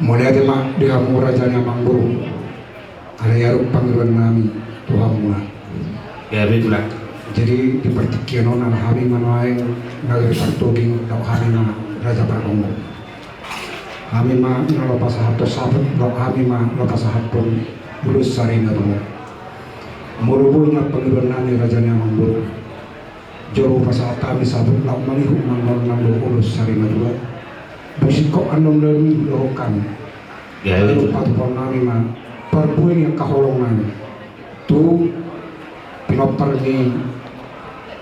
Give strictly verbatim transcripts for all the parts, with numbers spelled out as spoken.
Mauliate ma di hamu raja ni amangboru. Alai adong pangidoan nami tu hamuna. Gabe tulang. Jadi di partingkian on ala hami ma nuaeng na gabe partoging, laho hami ma raja pargonggom. Hami ma na laho pasahathon saput, laho hami ma laho pasahathon ulos sari matua. Molo boi nian pangidoan nami raja ni amangboru, jolo pasahat hami saput laho mangihut ma annon nang do ulos sari matua. Dung singkop annon do i hudokhon hami. Gabe tulang. Patupahon nami ma parbue ni angka holong nami tu pinompar ni,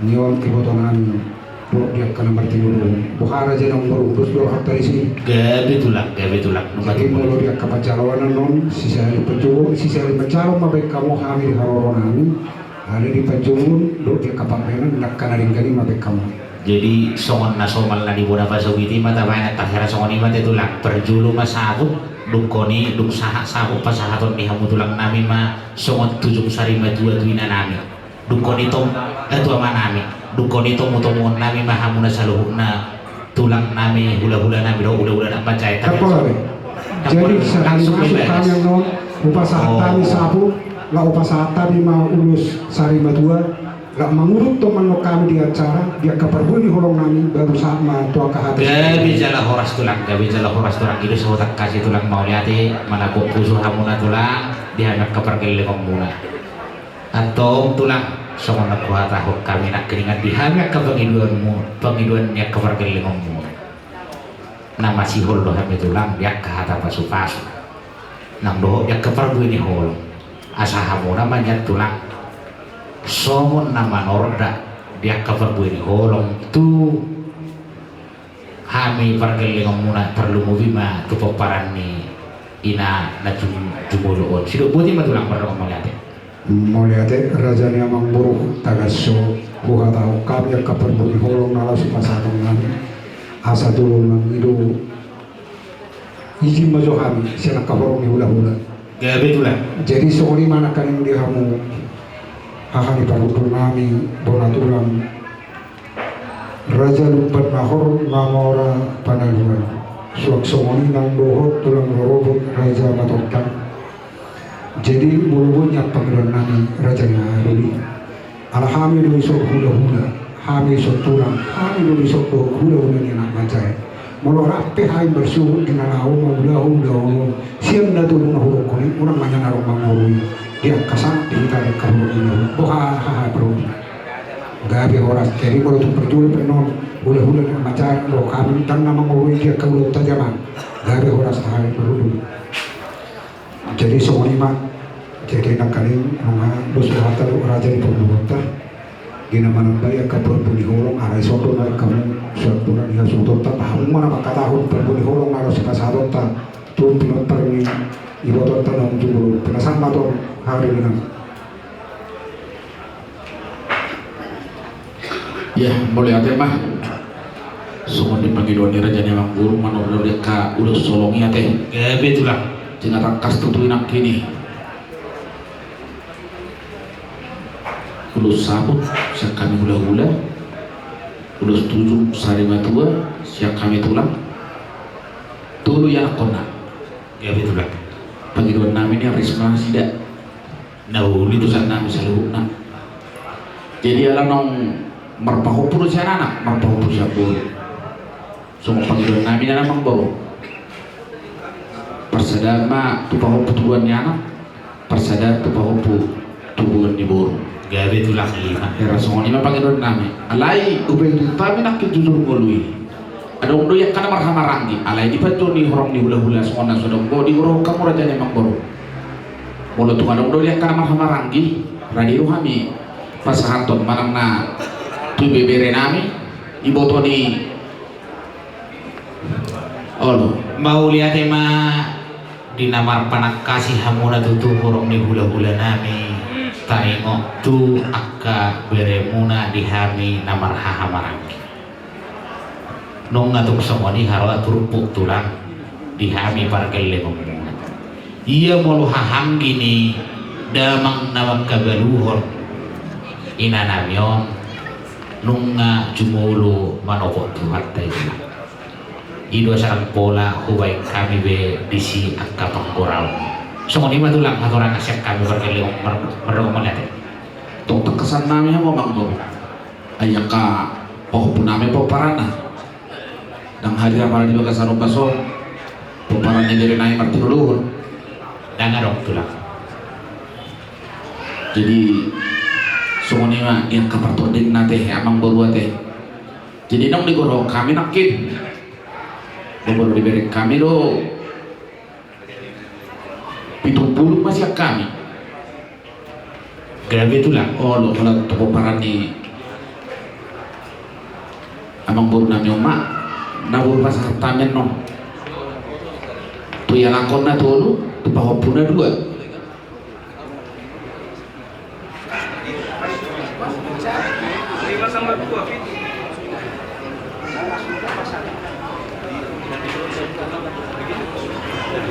ni on iboto nami dohot di angka na martinodohon. Boha raja ni amangboru, ulos do rohanta disi? Gabe tulang, gabe tulang. Jadi molo di angka panjaloan annon, sisahali panjou, sisahali manjalo ma baen hamu hami di haroro nami. Alai di panjouon dohot di angka pambahenan, angka na denggan i ma baen hamu. Jadi songon na somal na di bona pasogit i ma tabaen, antong hira songon i ma te tulang, parjolo ma saput. Dungkon i, dung sahat saput pasahaton ni hamu tulang nami ma songon tujung sari matua tu ina nami. Dungkon i tom, eh, tu ama nami. Dungkon i tomutomuon nami ma hamuna saluhutna tulang nami, hulahula nami dohot hulahula na manjae. Jadi sahali masuk hami annon, hupasahat hami saput, laho hupasahat hami ma ulos sari matua, laho manguruthon ma annon hami di acara, di angka parbue ni holong nami, baru sahat ma tu angka hata. Gabe jala horas tulang, gabe jala horas tulang. I do sahuta kasi tulang, mauliate, manabok pusu hamuna tulang di hami angka pargellengonmuna. Antong tulang, songon na huhatahon hami nangkiningan di hami angka pangidoanmu, pangidoan ni angka pargellengonmu, na masihol do hami tulang di angka hata pasupasu nang dohot di angka parbue ni holong. Asa hamuna ma nian tulang songon na manorda di angka parbue ni holong tu hami pargellengonmuna, tarlumobi ma tu pomparan ni ina na jum-, jumolo on. Sidok boti ma tulang, mardongan mauliate. Mauliate raja ni amangboru, tagan so huhatahon hami angka parbue ni holong na laos hupasahaton nami. Asa jolo mangido izin ma jo hami sian angka horong ni hulahula. Gabe tulang. Jadi songon i ma nangkaning di hamu haha ni parhundul nami, bona tulang, Raja Lumban Nahor na mora panaluan. Suang songon i nang dohot tulang rorobot Raja Matontang. Jadi molo boi nian pangidoan nami raja ni hahadoli, ala hami do dison hulahula, hami dison tulang, hami do dison dohot hulahula ni anak manjae. Molo rap pe hami marsuhut di na laho mangulahon ulaon on, sian na tolu na hudokhon i, unang ma nian adong mangorui di angka sangap di hita di angka hulahula. Boha haha parhundul? Gabe horas. Jadi molo tung parjolo pe annon hulahula ni anak manjae, ro hami ndang na mangorui di angka ulaonta jaman. Gabe horas haha parhundul. Jadi songon i ma. Jadi nangkaning nunga dos rohanta dohot raja ni parboruonta di na manambai angka parbue ni holong, alai songon na nidok hamu, songon na nidok ni hasuhutonta, hamu ma na mangkatahon parbue ni holong na laos hupasahatonta tu pinompar ni ibotonta na jumolo. Pinasahat ma tulang, haha doli nami. Ia, mauliate ma. Songon i pangidoan ni raja ni amangboru, manortor di angka ulos holong i ate. Gabe tulang. Jala tangkas tutu i nangkin i. Ulos saput sian hami hulahula, ulos tujung sari matua sian hami tulang. Tolu ianakhonna. Gabe tulang. Pangidoan nami nian ris ma nasida. Na uli tu sian nami saluhutna. Jadi ala naung marpahompu do sian anak, marpahompu sian boru. Songon pangidoan nami nian amangboru, parsadaan ma tu pahompu tubuan ni anak, parsadaan tu pahompu tubuan ni boru. Gabe tulang, i ma. Hira songon i ma pangidoan nami. Alai umbahen i hami nangkin jujur ngolu i. Adong do i angka na marhahamaranggi, alai di panjou ni horong ni hulahula songon na so adong do digorohon hamu raja ni amangboru. Molo tung adong do i angka na marhahamaranggi, rade do hami pasahathon manang na tu ibebere nami, iboto ni, olo. Mauliate ma di na marpanangkasi hamuna tutu horong ni hulahula nami, taringot tu angka beremuna di hami na marhahamaranggi. Nunga tung songon i haroa turpuk tulang di hami pargellengonmuna. Ia molo hahaanggi ni damang na mangkabaluhon ina nami on, nunga jumolo manopot Tuhanta i tulang. I do asa ndang pola hubaen hami be disi angka panggoraon. Songon i ma tulang hatorangan sian hami pargellengmon, mar-, mardongan mauliate. Tong tangkasan nami hamu amang boru. Ai angka pahompu nami pomparanna. Ndang hadir apala di bagasan ombas on. Pomparan ni bere nami martinodohon. Ndang adong tulang. Jadi songon i ma di angka partondingna ate amang boru ate. Jadi naung digorahon hami nangkin. Boru dibereng hami do. Pitung pulu ma sian hami. Gabe tulang. Olo, olo, tu pomparan ni amang boru nami on ma. Na boru pasahat hami annon. Tu ianakhonna tolu, tu pahompuna dua.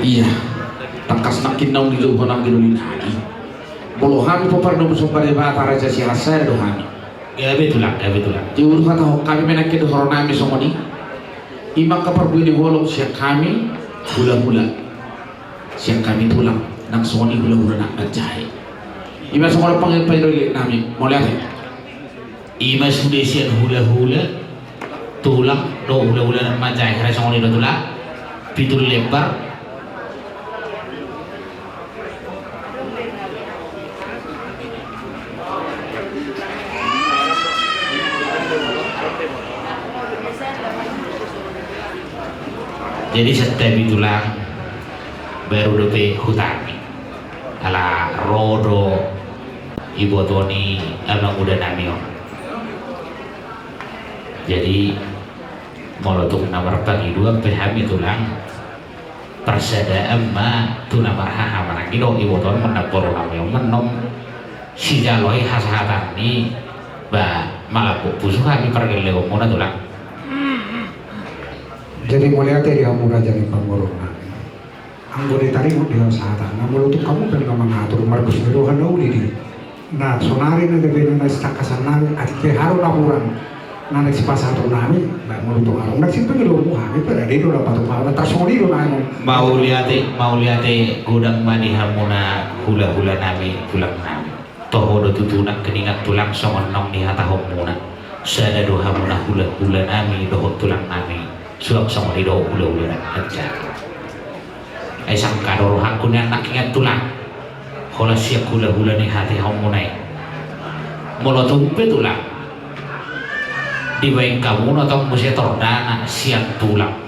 Ia, tangkas nangkin naung dijou ho nang di doli nami. Molo hami pomparan ni Ompu Somba Debata Raja Siahaan, sada do hami. Gabe tulang, gabe tulang. Di ulu hatahon hami ma nangkin di horong nami songon i. I ma angka parbue ni holong sian hami, hula-hula. Sian hami tulang, nang songon i hula-hula na manjae. I ma songon i pangilek-pangilek nami, mauliate. I ma sude sian hula-hula, tulang, dohot hula-hula na manjae, hira songon i do tulang, pitu lembar. Jadi santabi tulang, baru dope hutami. Ala ro do iboto ni amang uda nami on. Jadi molo tung na marpangidoan pe hami tulang, parsadaan ma tu na marhahamaranggi dohot iboto on, manang boru nami on, manang sijalo i hasahatan ni ba malambok pusu hami pargellengonmuna tulang. Jadi mauliate di hamu raja ni parboruon nami. Anggo ditaringot di hasahatan na molo tung hamu pe na mangatur marbus ni roha na uli di na sonari na gabe na sitangkasan nami, atik pe haru na hurang na naeng sipasahaton nami, ba molo tung haru na sipangidoonmu hami pe rade do na patumau na tarsongon i do nami. Mauliate, mauliate godang ma di hamuna hula-hula nami, tulang nami. Toho do tutu nangkiningan tulang songon naung nihatahonmuna. Sada do hamuna hula-hula nami dohot tulang nami. Suang songon i dohot hula-hula nami. Ai sangkador rohangku nian nangkiningan tulang. Holan sian hula-hula nihatahonmuna i. Molo tung pe tulang dibaen hamuna tong muse tordana sian tulang.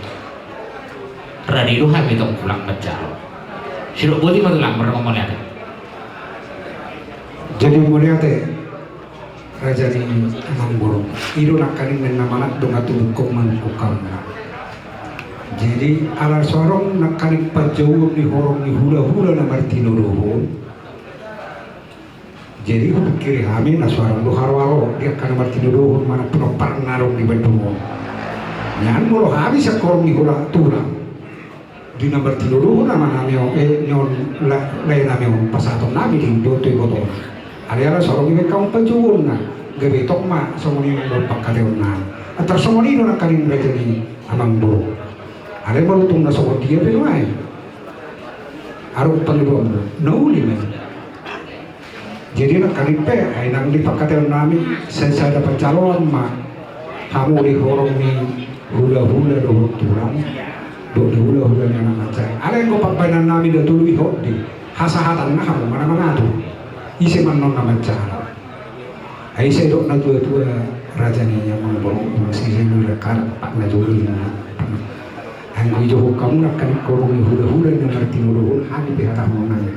Rade do hami tong tulang manjalo. Sidok boti ma tulang, mardongan mauliate. Jadi mauliate. Raja ni amang boru, i do nangkaning na manat dongan tubukkon manungkun hamuna. Jadi ala so adong nangkaning panjouon ni horong ni hula-hula na martinodohon. Jadi hupikiri hami na so adong do haro-haro di angka na martinodohon manang pinomparna adong di Bandung on. Nian molo hami sian horong ni hula tulang. Di na martinodohon ama nami on, eh, ni on la-, lae nami on pasahaton nami di dohot tu iboto on. Alai ala so adong dibaen hamu panjouonna, gabe tong ma songon i nang dohot pangkataion nami. Antar songon i do nangkaning raja ni amang boru. Alai molo tung na songon dia pe nuaeng. Adong pangidoanmu na uli ma i. Jadi nangkaning pe ai nang di pangkataion nami, sai sada panjaloan ma hamu di horong ni hula-hula dohot tulang, dohot di hula-hula ni anak manjae. Alai anggo pambahenan nami da tolu i hot di hasahatan na hamu ma na mangatur. Ise ma annon na manjalo? Ai ise dok na tua-tua raja ni amang boru, ise dok na tua-tua raja ni amang boru. Anggo dijou hamu nangkaning horong ni hula-hula na martinodohon, hami pe hatahon nami.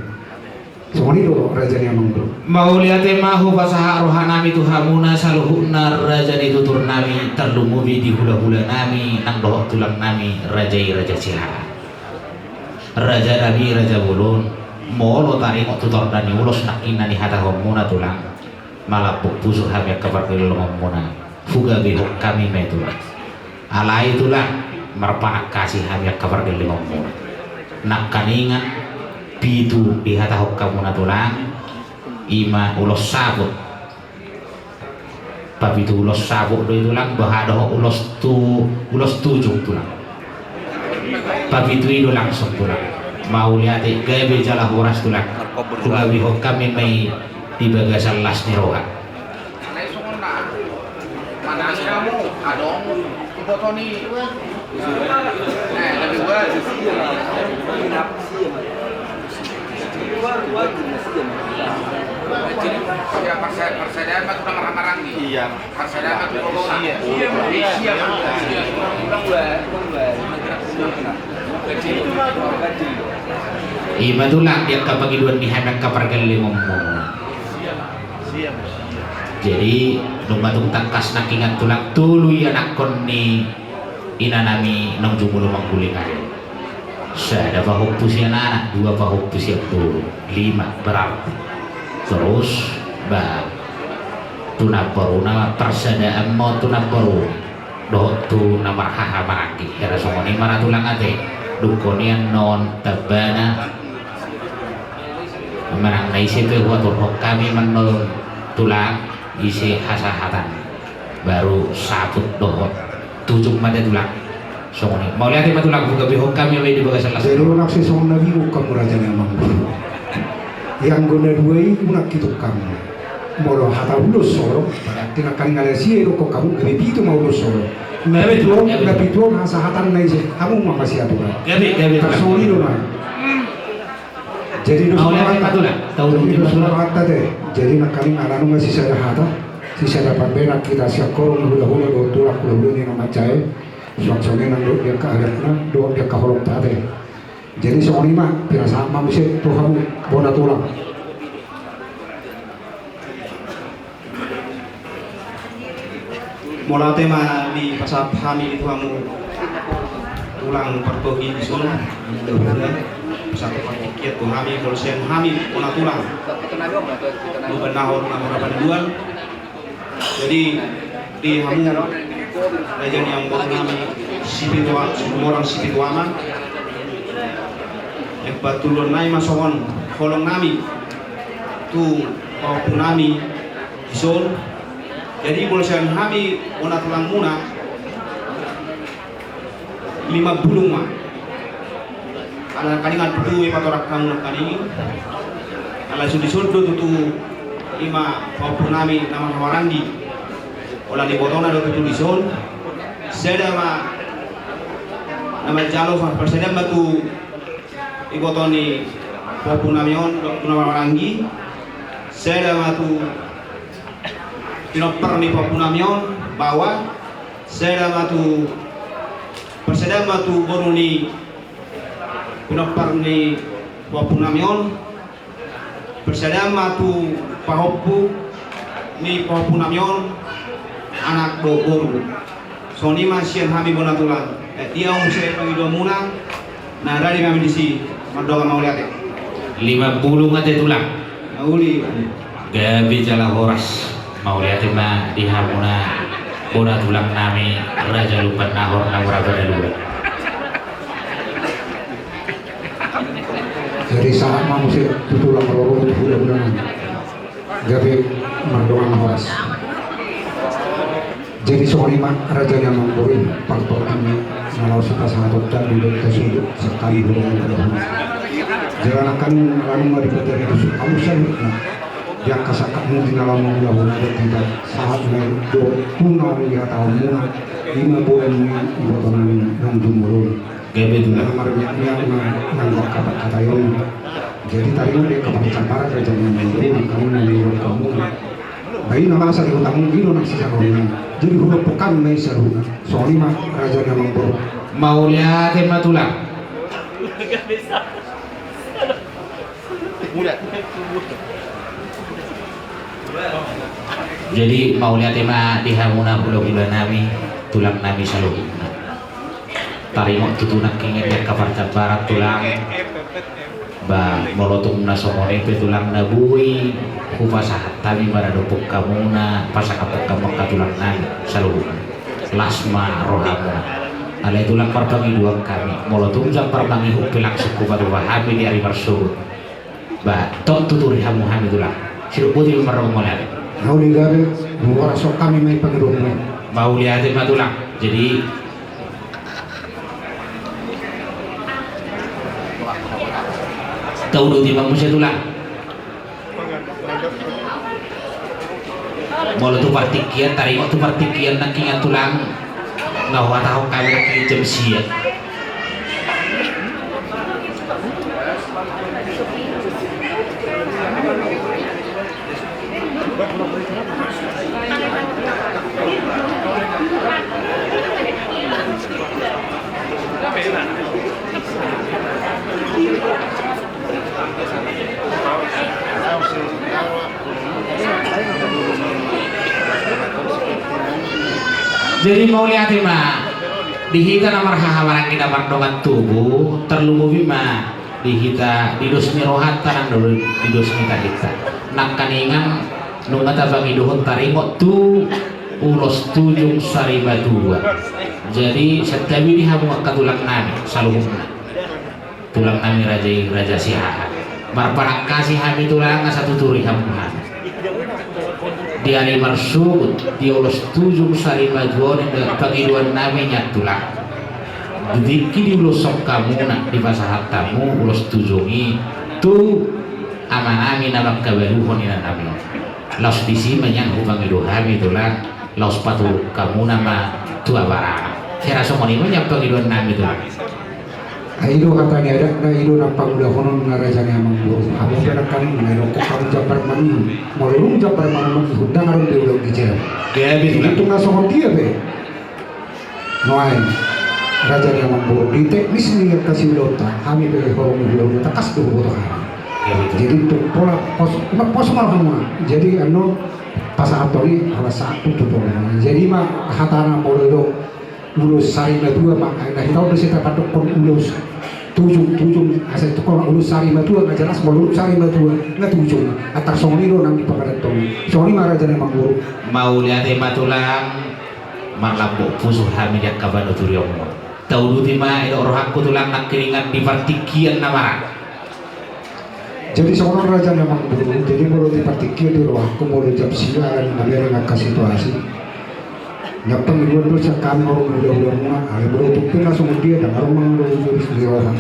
Songon i do raja ni amang boru. Mauliate ma hupasahat roha nami tu hamuna saluhutna raja ni tutur nami, tarlumobi di hula-hula nami nang dohot tulang nami raja i Raja Sihara. Raja nami raja bolon, molo taringot tu torda ni ulos nangkin na nihatahonmuna tulang, malambok pusu hami angka pargellengonmuna. Hugabehon hami ma i tulang. Alai tulang, marpanangkasi hami angka pargellengonmuna. Nangkaningan pitu dihatahon hamuna tulang, i ma ulos saput. Papitu ulos saput do i tulang, boha dohot ulos tu, ulos tujung tulang. Papitu i do langsung tulang. Mauliate, gabe jala horas tulang. Hugabehon hami ma i di bagasan las ni roha. Iya. Ima tulang di angka pangidoan ni hami angka pargellengmu. Jadi nunga tung tangkas nangkiningan tulang, tolu i anakkon ni inanami naung jumolo mangguling ari. Sada pahompu sian anak, dua pahompu sian boru, lima berarti. Terus ba tu namboruna, parsadaan ma tu namboruna dohot tu na marhaha maranggi. Hira songon i ma ra tulang ate. Dungkon i annon tambana. Manang na ise pe huaturhon hami mannon tulang, ise hasahatan. Baru saput dohot tujung ma ate tulang. Songon i. Mauliate ma tulang, hugabehon hami ma i di bagasan las. Jadi ulang se songon na bingung hamu raja ni amang. Ianggo na dua i unang hitung hamu. Molo hata ulos solo, berarti nangkaning ala sia i dokkon hamu, gabe pitu ma ulos solo. Na pitu on, na pitu on hasahatan na ise, hamu ma masiaturan. Gabe, gabe. Tarsongon i do ma. Jadi dos ma hata. Jadi dos ma hata ate. Jadi nangkaning ala nunga sisada hata, sisada pambahenan hita sian horong ni hulahula dohot tulang hulahula ni na manjae. Suang songon i nang dohot di angka adatna dohot di angka holongta ate. Jadi songon i ma, pinasahat ma muse tu hamu bona tulang. Mauliate ma dipasahat hami tu hamu tulang partogi dison. Pasahat partingkian tu hami, molo sian hami bona tulang, Lumban Nahor na marhapangaluan. Jadi di hamu raja ni amang boru nami Sipitu A-, Situmorang Sipitu Ama, empat tuluan nai ma songon holong nami tu pahompu nami dison. Jadi molo sian hami bona tulangmuna, lima bulung ma. Ala nangkaning tutu i patorang hamu nangkaning. Ala so dison do tutu, ima pahompu nami na marhaha maranggi. Ala ni ibotona do tutu dison. Sada ma na manjalo parsadaan ma tu iboto ni pahompu nami on dohot tu na marhaha maranggi. Sada ma tu pinompar ni pahompu nami on, baoa. Sada ma tu, parsadaan ma tu boru ni pinompar ni pahompu nami on. Parsadaan ma tu pahompu ni pahompu nami on, anak dohot boru. Songon i ma sian hami bona tulang. Eh, dia muse pangidoanmuna. Na rade ma hami disi, mandok mauliate. Lima pulu ma ate tulang. Mauli. Gabe jala horas. Mauliate ma di hamuna bona tulang nami Raja Lumban Nahor na marhapangaluan. Jadi sahat ma muse tu tulang rorobot hulahula nami. Gabe mardongan na horas. Jadi songon i ma raja ni amang boru, partorang na laos sipasahaton tandu dohot hasuhuton sangkali hulahula. Jala nangkaning ala nunga dipatari tu hamu saluhutna, di angka sangkapmu di na laho mangulahon dohot hita, sahat ma i dohot tu na mangulahon hamuna, ima boan ni iboto nami naung jumolo on. Gabe tulang. Marmiak-miak ma nang angka parhataon. Jadi taringot di angka parjambaran raja ni amang boru, nangkaning na niula hamu. Baen ma masa di hutamu, i do nang sisaonari. Jadi hudokkon ma i saluhutna. Songon i ma raja ni amang boru. Mauliate ma tulang. Jadi mauliate ma di hamuna hulahula nami, tulang nami saluhutna. Taringot tutu nangkin di angka parjambaran tulang. Ba molo tung na songon i pe tulang na boi hupasahat hami maradophon hamuna, pasangaphon hamu angka tulang nami saluhutna. Las ma rohamuna. Alai tulang marpangidoan hami, molo tung jam parmangihut pe langsung hupatupa hami di ari marsogot. Ba tong tuturi hamu hami tulang. Sidok boti pe marroha mauliate. Mauli gabe, molo songon i hami ma i pangidoanmu. Mauliate ma tulang. Jadi Tauduti ma muse tulang. Molo tu partingkian, taringot tu partingkian nangkiningan tulang, na huhatahon hami nangkiningan jam sia. Jadi mauliate ma di hita na marhahamaranggi na mardongan tubu, tarlumobi ma di hita, di dos ni rohanta nang do di dos ni tahinta. Nangkiningan nunga tapangidohon taringot tu ulos tujung sarimatua. Jadi santabi di hamu angka tulang nami saluhutna. Tulang nami raja i, raja Siahaan. Marpanangkasi hami tulang asa tuturi hamu hami. Di ari marsogot, di ulos tujung sarimatua on do pangidoan nami nian tulang. Di tingki diuloshon hamuna, dipasahat hamu ulos tujung i tu amanami na mangkabaluhon inanami on. Laos disi ma nian hupangido hami tulang, laos paturuk hamuna ma tu abarana. Hira songon i ma nian pangidoan nami tulang. Ai do hata ni adatna, i do na pangulahonon na raja ni amangboru. Hamu pe nangkaningan, ai do hamu jambar mangihut. Molo dung jambar mangihut, ndang adong be ulaon di jero. Gabe tulang. Tung na songon dia pe. Nuaeng, raja ni amangboru, di teknis ni angka siulaonta, hami pe horong ni ulaon, tangkas do huboto hami. Gabe tulang. Jadi tung pola pos, ma pos ma hamu. Jadi anu, pasahaton i, ala satu tu pola. Jadi ma hatana molo do ulos sarimatua ma, ai na hita on do sai tapandokkon ulos tujung, tujung, asa i tu kona ulos sarimatua, nga jelas molo ulos sarimatua, nga tujung. Antar songon i do nang di pangadaton. Songon i ma raja ni amangboru. Mauliate ma tulang, marlambok pusu hami di angka panuturion. Tauduti ma i do rohangku tulang nangkiningan di partingkian na mara. Jadi songon on raja ni amangboru, jadi molo di partingkian di rohangku molo jam sia ala ni mamereng angka situasi. Ndang pangidoan do sian hami horong ni hulahula muna, alai molo tung pe na songon dia ndang adong mangadopi jurus ni roha.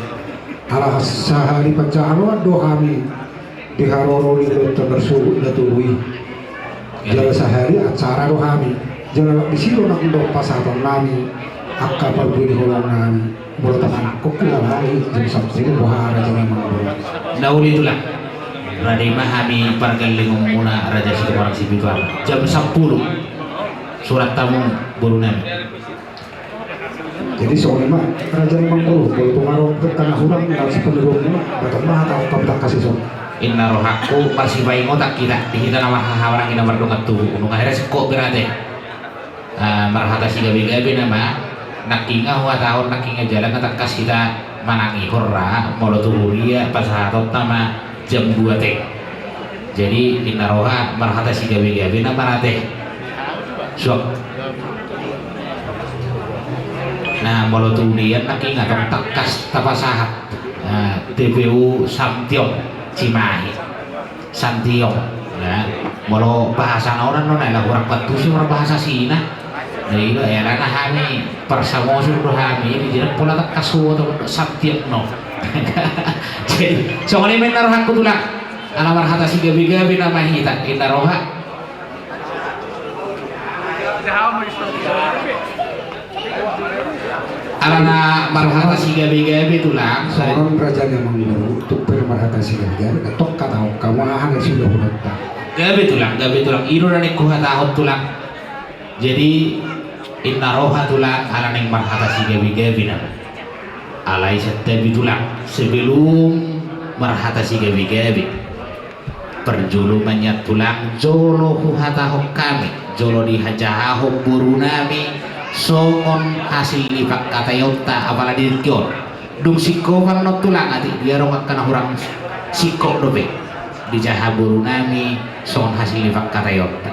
Ala sahali pansahaton do hami di haroro ni ulaonta marsogot na tubu i. Jala sahali acara do hami. Jala lak disi do nang do pasahaton nami angka parbue ni holong nami. Molo tapanangkok tu lalai jam sampulu boha raja ni amangboru. Na uli tulang. Rade ma hami pargellengon muna raja Situmorang Sipitu Ama. Jam sampulu. Surat tamu boru nami. Jadi songon i ma raja ni amangboru, molo tung adong pe na hurang na sipangidoan muna, bahen ma hata on hamu tangkas dison. Inna rohangku, marsipaingotan hita di hita na marhahamaranggi na mardongan tubu, nunga hira singkop berate. Ah, marhata sigabegabe nama, nangkiningan huhatahon nangkiningan jala nga tangkas hita manang ihor ra, molo tu huria pasahatonta ma jam dua teng. Jadi inna roha marhata sigabegabe nama ra te. Suak. Nah, molo tu huria nangkiningan tong tangkas tapasahat. Nah, T P U Santiong Cimahi. Santiong, ya. Molo bahasa na onan nona, ela hurang pantusi molo bahasa Sina. Jadi do, ela na hami parsamosir do hami, di jiran pola tangkas huboto do Santiong no. Jadi songon i ma inna rohangku tulang. Ala marhata sigabegabe nama hita, inna roha. Alana marhata sigabegabe tulang. Songon raja ni amangboru, tung pe marhata sigabegabe, tong hata on hamu aha na sudah hudok ta. Gabe tulang, gabe tulang. I do na naeng huhatahon tulang. Jadi inna roha tulang, ala naeng marhata sigabegabe nama. Alai santabi tulang, sebelum marhata sigabegabe. Parjolo ma nian tulang, jolo huhatahon hami, jolo dihajahahon boru nami songon hasil ni pangkataionta apala di tingki on. Dung singkopan non tulang, atik dia adong angka na hurang singkop dope dijaha boru nami songon hasil ni pangkataionta.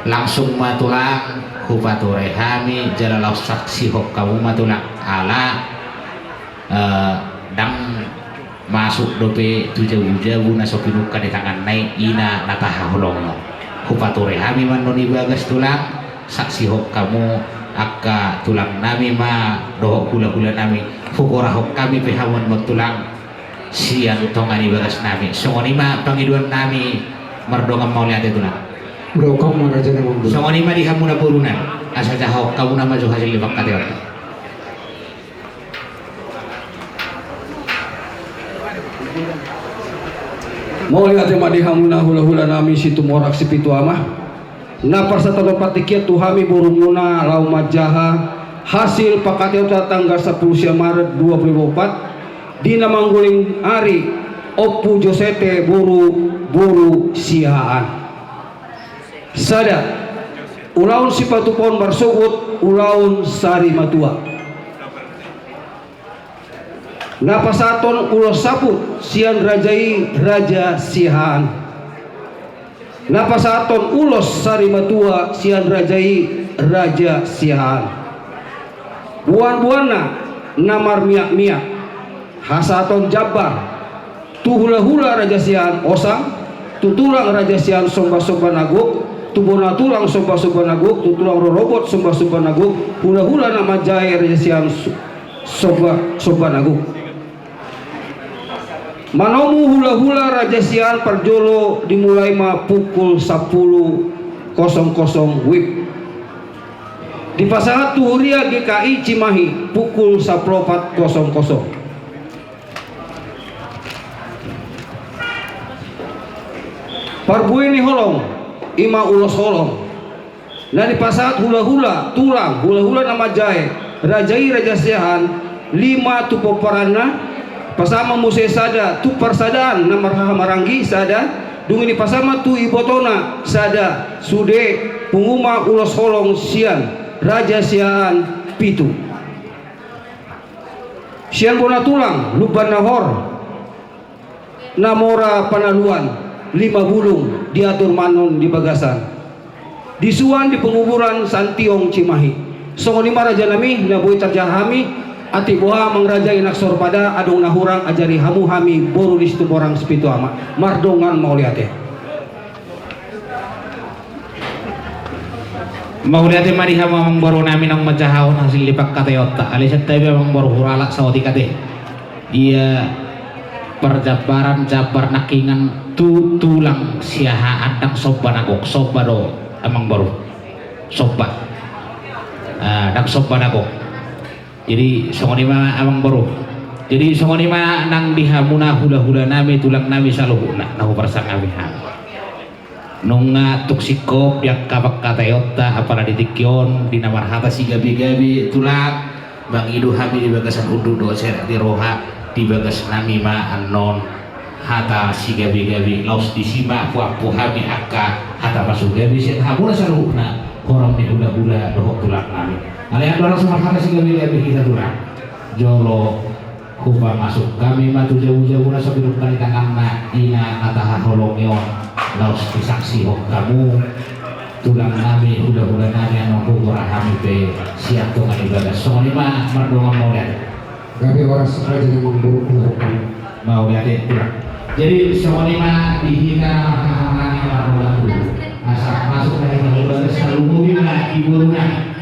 Langsung ma tulang hupature hami jala laos saksihon hamu ma tulang, ala eh, ndang masuk dope tu jabujabu na so pinungka ni tanganna i, ina na tahaholongon. Hupature hami ma annon i bagas tulang, saksihon hamu angka tulang nami ma dohot hulahula nami, huhorahon hami pe hamu annon tulang, Sian tonga ni bagas nami. Songon i ma pangidoan nami, mardongan mauliate tulang. Mardongan ma raja na mamboru. Songon i ma di hamuna boruna. Asa jahahon hamuna ma jo hasil ni pangkataion. Mauliate ma di hamuna hulahula nami Situmorang Sipitu Ama. Na pasahathon partingkian tu hami borumuna laho manjaha hasil pangkataionta tanggal sampulu sia Maret dua ribu dua puluh empat, di na mangguling ari Ompu Josete boru, boru Siahaan. Sada, ulaon sipatupaon marsogot ulaon sari matua. Na pasahathon ulos saput sian raja i Raja Siahaan. Na pasahathon ulos sari matua sian raja i Raja Siahaan. Boanboanna na marmiakmiak. Hasahaton jambar tu hulahula Raja Siahaan osang, tu tulang Raja Siahaan sombasomba na gok, tu bona tulang sombasomba na gok, tu tulang rorobot sombasomba na gok, hulahula na manjae Raja Siahaan so-, somba, somba na gok. Manomu hulahula Raja Siahaan parjolo dimulai ma pukul sampulu kosong kosong wib. Dipasahat tu huria G K I Cimahi pukul sampulu opat kosong kosong. Parbue ni holong, i ma ulos holong. Na dipasahat hulahula, tulang, hulahula na manjae raja i Raja Siahaan, lima tu pomparanna, pasahat ma muse sada tu parsadaan na marhahamaranggi sada, dung i dipasahat ma tu ibotona sada, sude pungu ma ulos holong sian Raja Siahaan pitu. Sian bona tulang, Lumban Nahor, na mora panaluan, lima bulung diatur ma annon di bagasan. Disuan di penguburan Santiong Cimahi. Songon i ma raja nami, na boi tarjaha hami, atik boha mangrajai anak sorpada, adong na hurang ajari hamu hami, boru ni Situmorang Sipitu Ama. Mardongan mauliate. Mauliate ma di hamu amangboru nami naung manjahahon hasil ni pangkataionta. Alai santabi amangboru huralak saotik ate. Ia parjambaran jambar nangkiningan tu tulang Siahaan ndang somba na gok, somba do amangboru. Somba. Ah, ndang somba na gok. Jadi songon i ma amangboru. Jadi songon i ma nang di hamuna hulahula nami tulang nami saluhutna na huparsangapi hami. Nunga tung singkop di angka pangkataionta apala di tingki on di na marhata sigabegabe tulang, mangido hami di bagasan unduk dohot serep ni roha, di bagas nami ma annon hata sigabegabe, laos disi ma huampu hami angka hata pasugabe sian hamuna saluhutna, horong ni hulahula dohot tulang nami. Alai andorang so marhata sigabegabe hita tulang, jolo hupamasuk hami ma tu jabujabu na so pinungka ni tanganna ina na tahaholongi on, laos disaksihon hamu tulang nami, hulahula nami, annon huhura hami pe sian tonga ni bagas. Songon i ma, mardongan mauliate. Gabe horas raja ni amangboru. Mauliate tulang. Jadi songon i ma di hita na marhahamaranggi marroha tu, asa masuk ma hita tu bagas, tarlumobi ma di boru nami.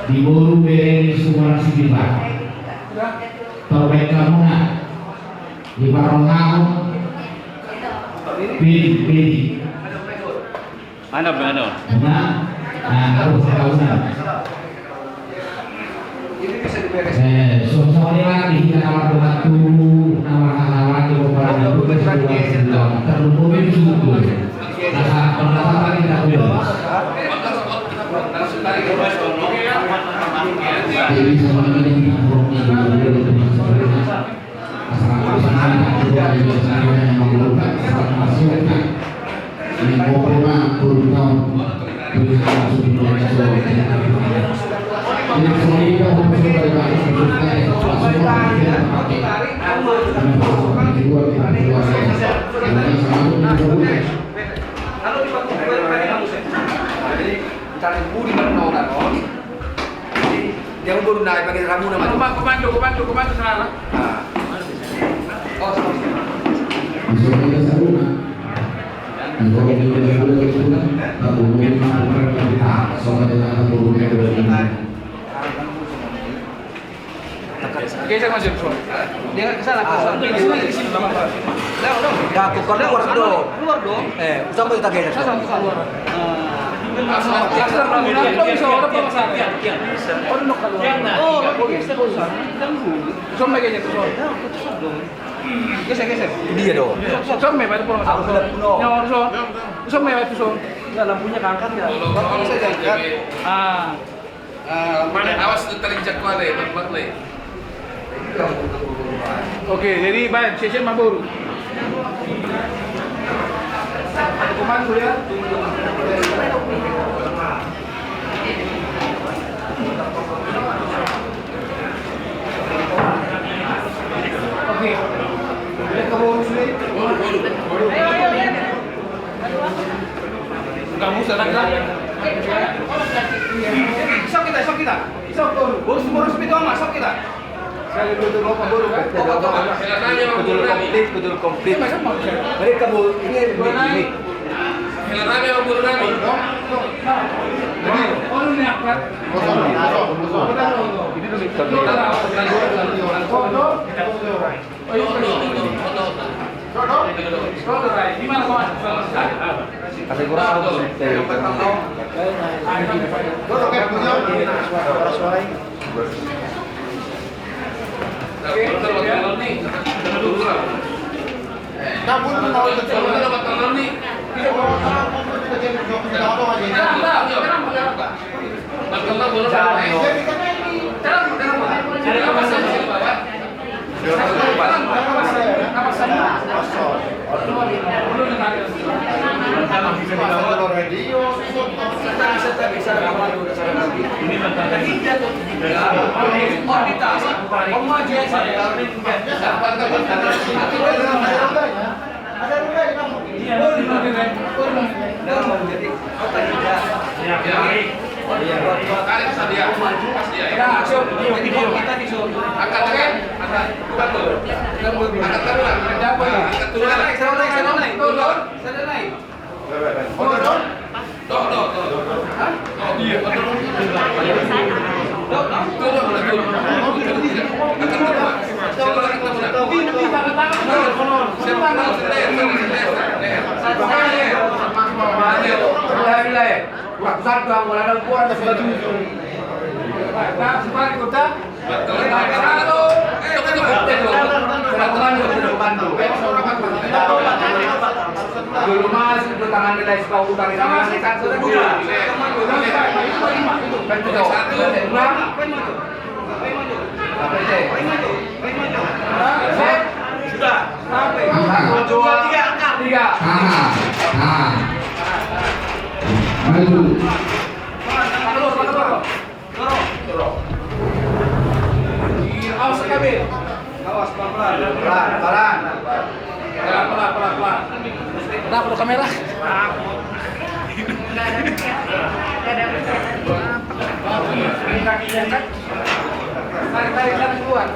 Di boru bere ni Situmorang Sipitu Ama. Tarbaen hamuna diparrohahon pidi, pidi. Mana, mana? Nah, nah, harus tahu, nah. Eh, so, songon i ma di hita na mardongan tu, na marhahamaranggi, di boru ni Situmorang Sipitu Ama. Tarlumobi di suhut. Asa, pernah apa kita tulis? Jadi, cari budi menolak, oh. Jadi, dia udah naik pakai rambu nama. Kuman, kuman, kuman, kuman, kuman, sana. Ah. Oh, sorry. Geser, Mas, ke sana. Dia ke sana, ke sana. Di sini, di sini. Lewat, lewat. Ya, aku keluar dong. Keluar dong. Eh, usah mau kita geser. Sana, sana, keluar. Bisa, orang bisa. Oh, lu keluar. Oh, lu geser, geser. Usah mau geser, usah. Ya, usah dong. Geser, geser. Dia dong. Usah, usah, usah, baru pulang. Aku udah penuh. Ya, usah. Usah, usah. Enggak, lampunya keangkat ya? Lampu bisa diangkat. Ah. Ah, mana? Awas tu terinjak mana ya, Bang, Bang, nih. Oke, jadi baik, sesi mamboru. Komando ya. Oke. Lihat ke bawah sini. Kamu sana, sana. Sok kita, sok kita. Sok, boros, boros pintu, Mas, sok kita. Saya dulu tuh mau kabur, kan? Betul komplit, betul komplit. Mereka mau ini, ini. Ini dulu. Sudah. Satu, dua, tiga, angkat. Tiga. Ah, ah. Maju. Awas, Kabir. Awas, pelan-pelan. Pelan, pelan. Pelan, pelan, pelan, pelan. Kenapa lu kamera? Tarik, tarik, tarik keluar.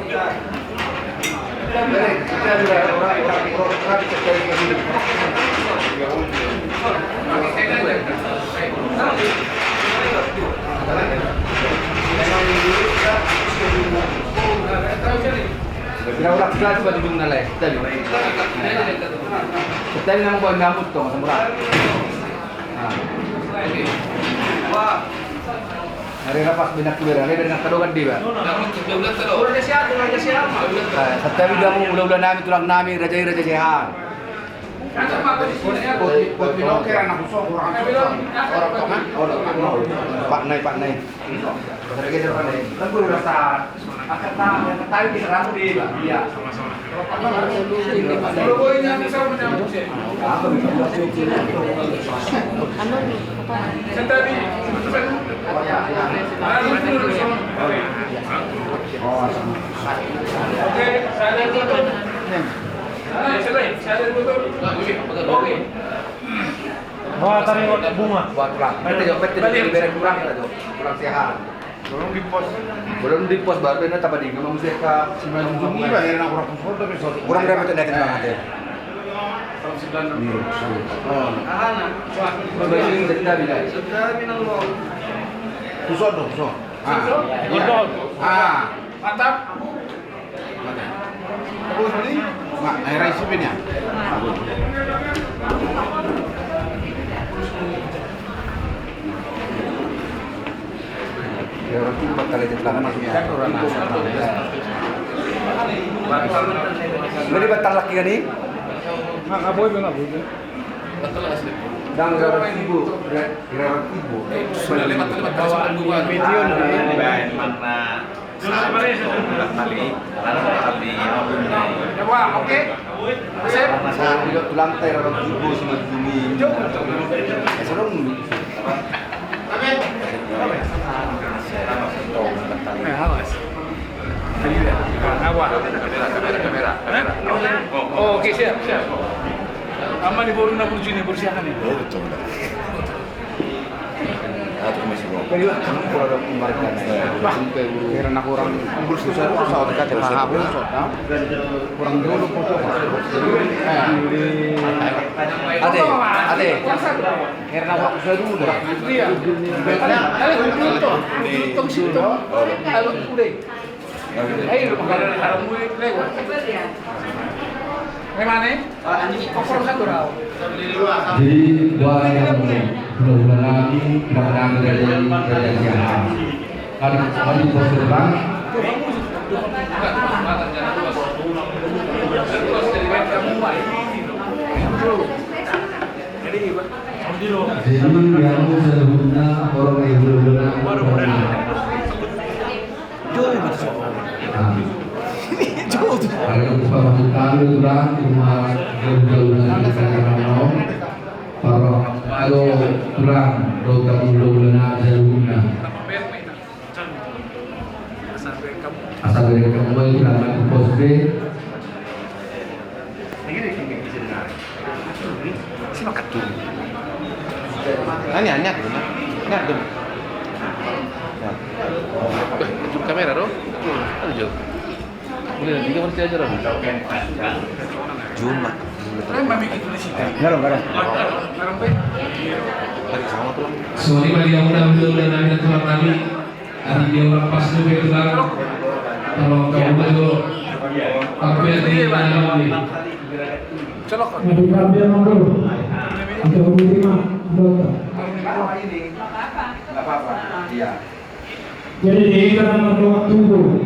Berarti orang sudah coba di mana, Le? Tadi. Tadi nang kau nyamut tuh, Mas Murad. Nah. Ari na pas benak tu bera, ari benak kadogan di ba. Santabi do hamu hulahula nami, tulang nami, raja i raja Siahaan. Putri, putri loker anak uso, orang tonga, orang tonga. Pak Nai, Pak Nai. Kan gue rasa. Wah, tadi bunga. Wah, tulang. Bete jo, bete jo, bere tulang kita jo. Tulang Siahaan. Belum di pos. Belum di pos, baru ini tambah dingin, manusia ke sembilan puluh lima, ya, orang pos, tapi satu. Kurang berapa tuh, Datin, Bang, ada? Tahun sembilan puluh lima. Oh. Aha, nah. Coba ini cerita bila. Cerita bila, lo. Susun dong, susun. Ah. Iya. Ah. Mantap. Nah, akhirnya isi pin ya. Ya, orang tuh bakal aja telah masuk ya. Jadi batal lagi kan nih? Nah, nggak boleh, nggak boleh. Dan gara-gara sibuk, gara-gara sibuk. Video nih. Tulang tai orang tibo si Majuni. Eh, awas. Awas. Oh, oke, siap, siap. Ama ni boru na burju ni, boru siapa ni? Boru Tonda. Aku masih mau. Kurang marga. Bah, kira nak orang. Kurang susah, susah, kata hahabu, susah. Kurang dulu, foto. Eh. Ade, ade. Kira nak orang susah dulu, dah. Iya. Kali, kali, kali, kali, kali, kali, Jadi, buat yang belum lagi, kita menang dari kerja siapa? Mari, mari, bos, ke depan. Jadi, yang mau saya guna orang yang belum lagi, Jauh betul. Jauh tu. Kalau kita masuk kami tulang, cuma jauh-jauh dari negara mau. Kalau, kalau tulang, kalau kamu jauh-jauh dari negara. Asal dari kamu, tulang, aku pos B. Ini, ini, ini. Hanya, hanya, hanya. Itu kamera, bro. Aduh, jauh. Boleh, tiga masih aja, bro. Cuma. Garong, garong. Sama tulang. Sorry, bagi yang udah, udah, udah, udah, tulang kami. Tadi dia orang pas tu, dia bilang, kalau kamu itu, tapi yang di mana ni? Colok. Nanti kami yang ngomong. Kita berhenti, Mak. Nggak apa-apa. Iya. Jadi, di hita na mardohot tubu,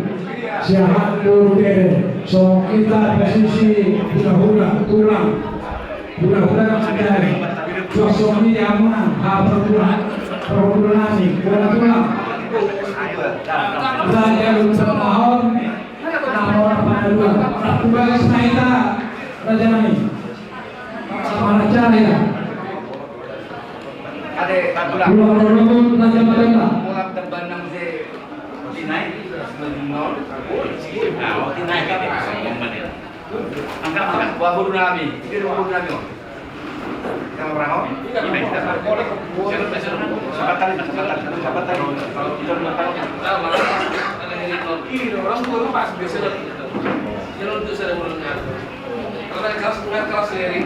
siahaan boru kere, so hita pesisi hula-hula, tulang. Hula-hula na mandai, suasoni amuna, ha, perhula, perhula nami, bola tulang. Raja Lupa Mahon, na mora pangaduan, tugas na hita, raja nami. Mana cara ya? Ade, tulang. Tulang, tulang, tulang, tulang, tulang. Tulang, tulang, tulang. Angkat, angkat. Wah, boru nami. Ini boru nami, oh. Kita orang, oh. Ini kita. Sabat tali, sabat tali, sabat tali. Ini orang tua pas biasa. Kalau kelas, kelas dari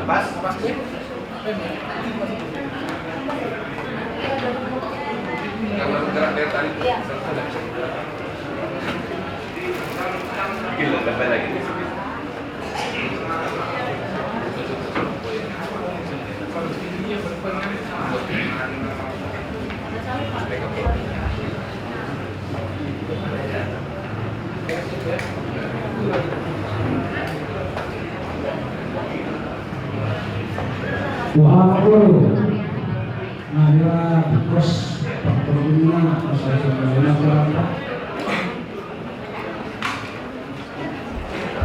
Pas, pas. Wah, bro. Nah, dia Pos, pos, pos, pos.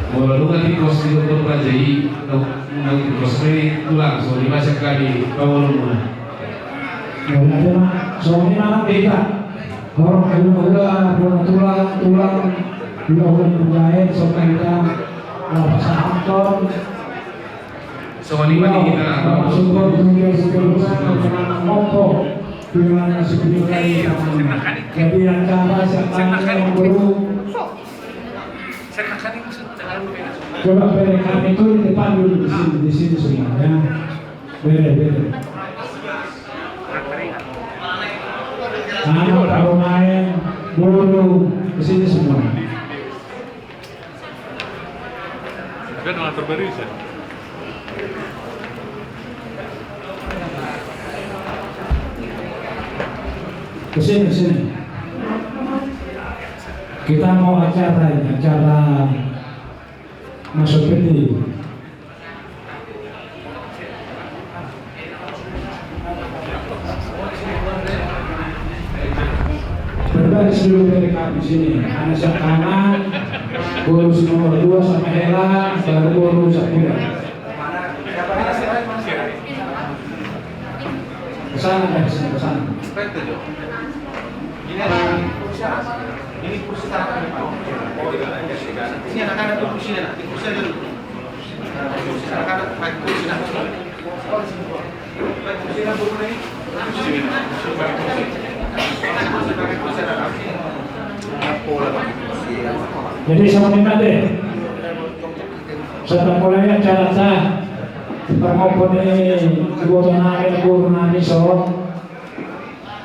Molo dung timpos ni doktor Panji, nunga timpos ni tulang, songon i ma sian hami pangolomuna. Songon i ma nang hita. Horong hula-hula, horong tulang, tulang, hula-hula ni Punjaen, songon i ma hita, pasahathon. Songon i ma di hita. Jadi acara sekarang yang baru. Coba bere kami tuh di depan dulu di sini, di sini semua ya. Bere, bere. Anak, parumaen, guru, ke sini semua. Kan atur barisan. Ke sini, ke sini. Kita mau acara ini, acara masuk peti. Berbaris dulu dari kami sini, anak siap kanan, guru nomor dua sama Hela, baru guru Sapuda. Ke sana, ke sana, ke sana. Ini anak-anak tuh, sini, anak. Di kursi anak-anak tuh, kursi aja dulu. Jadi songon i ma ate. Sai tamulai acaranta. Parmompo ni iboto nami, guru nami so.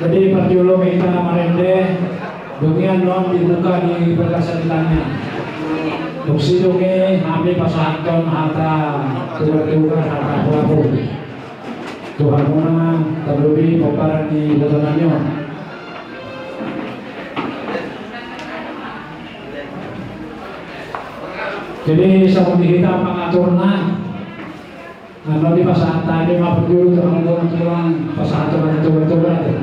Jadi parjolo hita marende, dung i annon dibuka di bagasan tangan. Dung sidung i hami pasahathon hata tuga-tuga, hata pelaku. Tu hamuna, tarlobi pomparan ni iboto nami on. Jadi songon i hita pangaturna. Annon dipasahat hami ma parjolo tu hamuna tulang, pasahat tu hamuna tulang-tulang ate.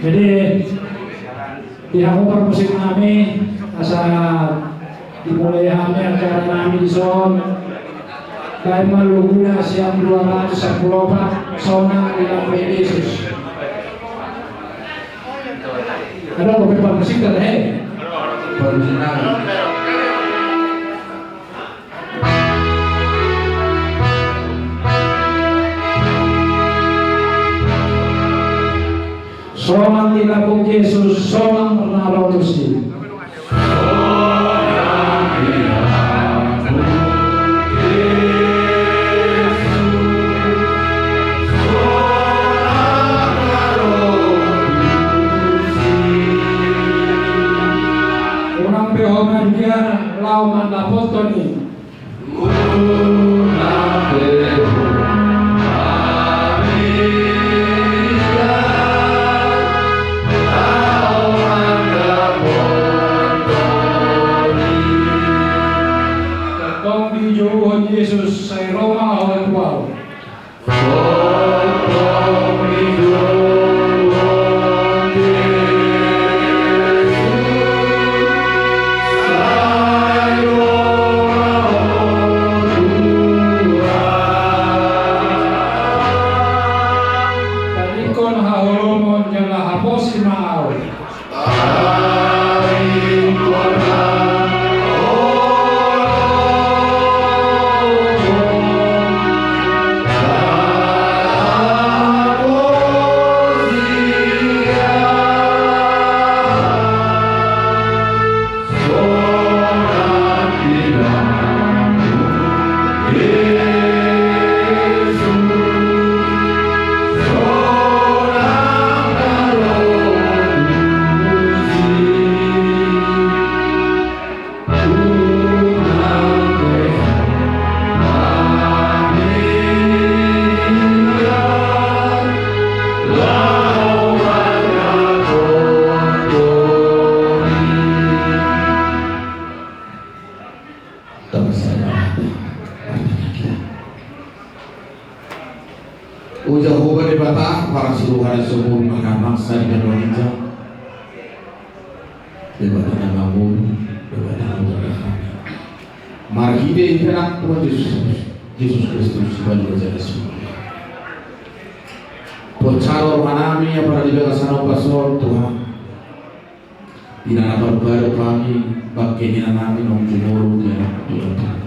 Jadi di hamu parmusik nami, asa dimulai hami acara nami dison. Baen ma laguna sian dua ratus sampulu opat, Sonang di Lambung Jesus. Adong dope parmusik da he? Parmusik nami. Sonang di Lambung Jesus, sonang na ro tusi. Unang pe ho mabiar laho mandapothon i. Tong dijouhon Jesus, sai ro ma ho tu ahu. Siluhara sumur maka bangsa di banua ginjang. Debata na mangolu, Debata na mangolu. Marhite hita na Tuhan Jesus, Jesus Kristus, sibalu jala sumur. Poncalo rohanami, apala di bagasan ombas on, Tuhan. Di na na paru-paru hami, bangke ni inanami naung jumolo di anak Tuhan.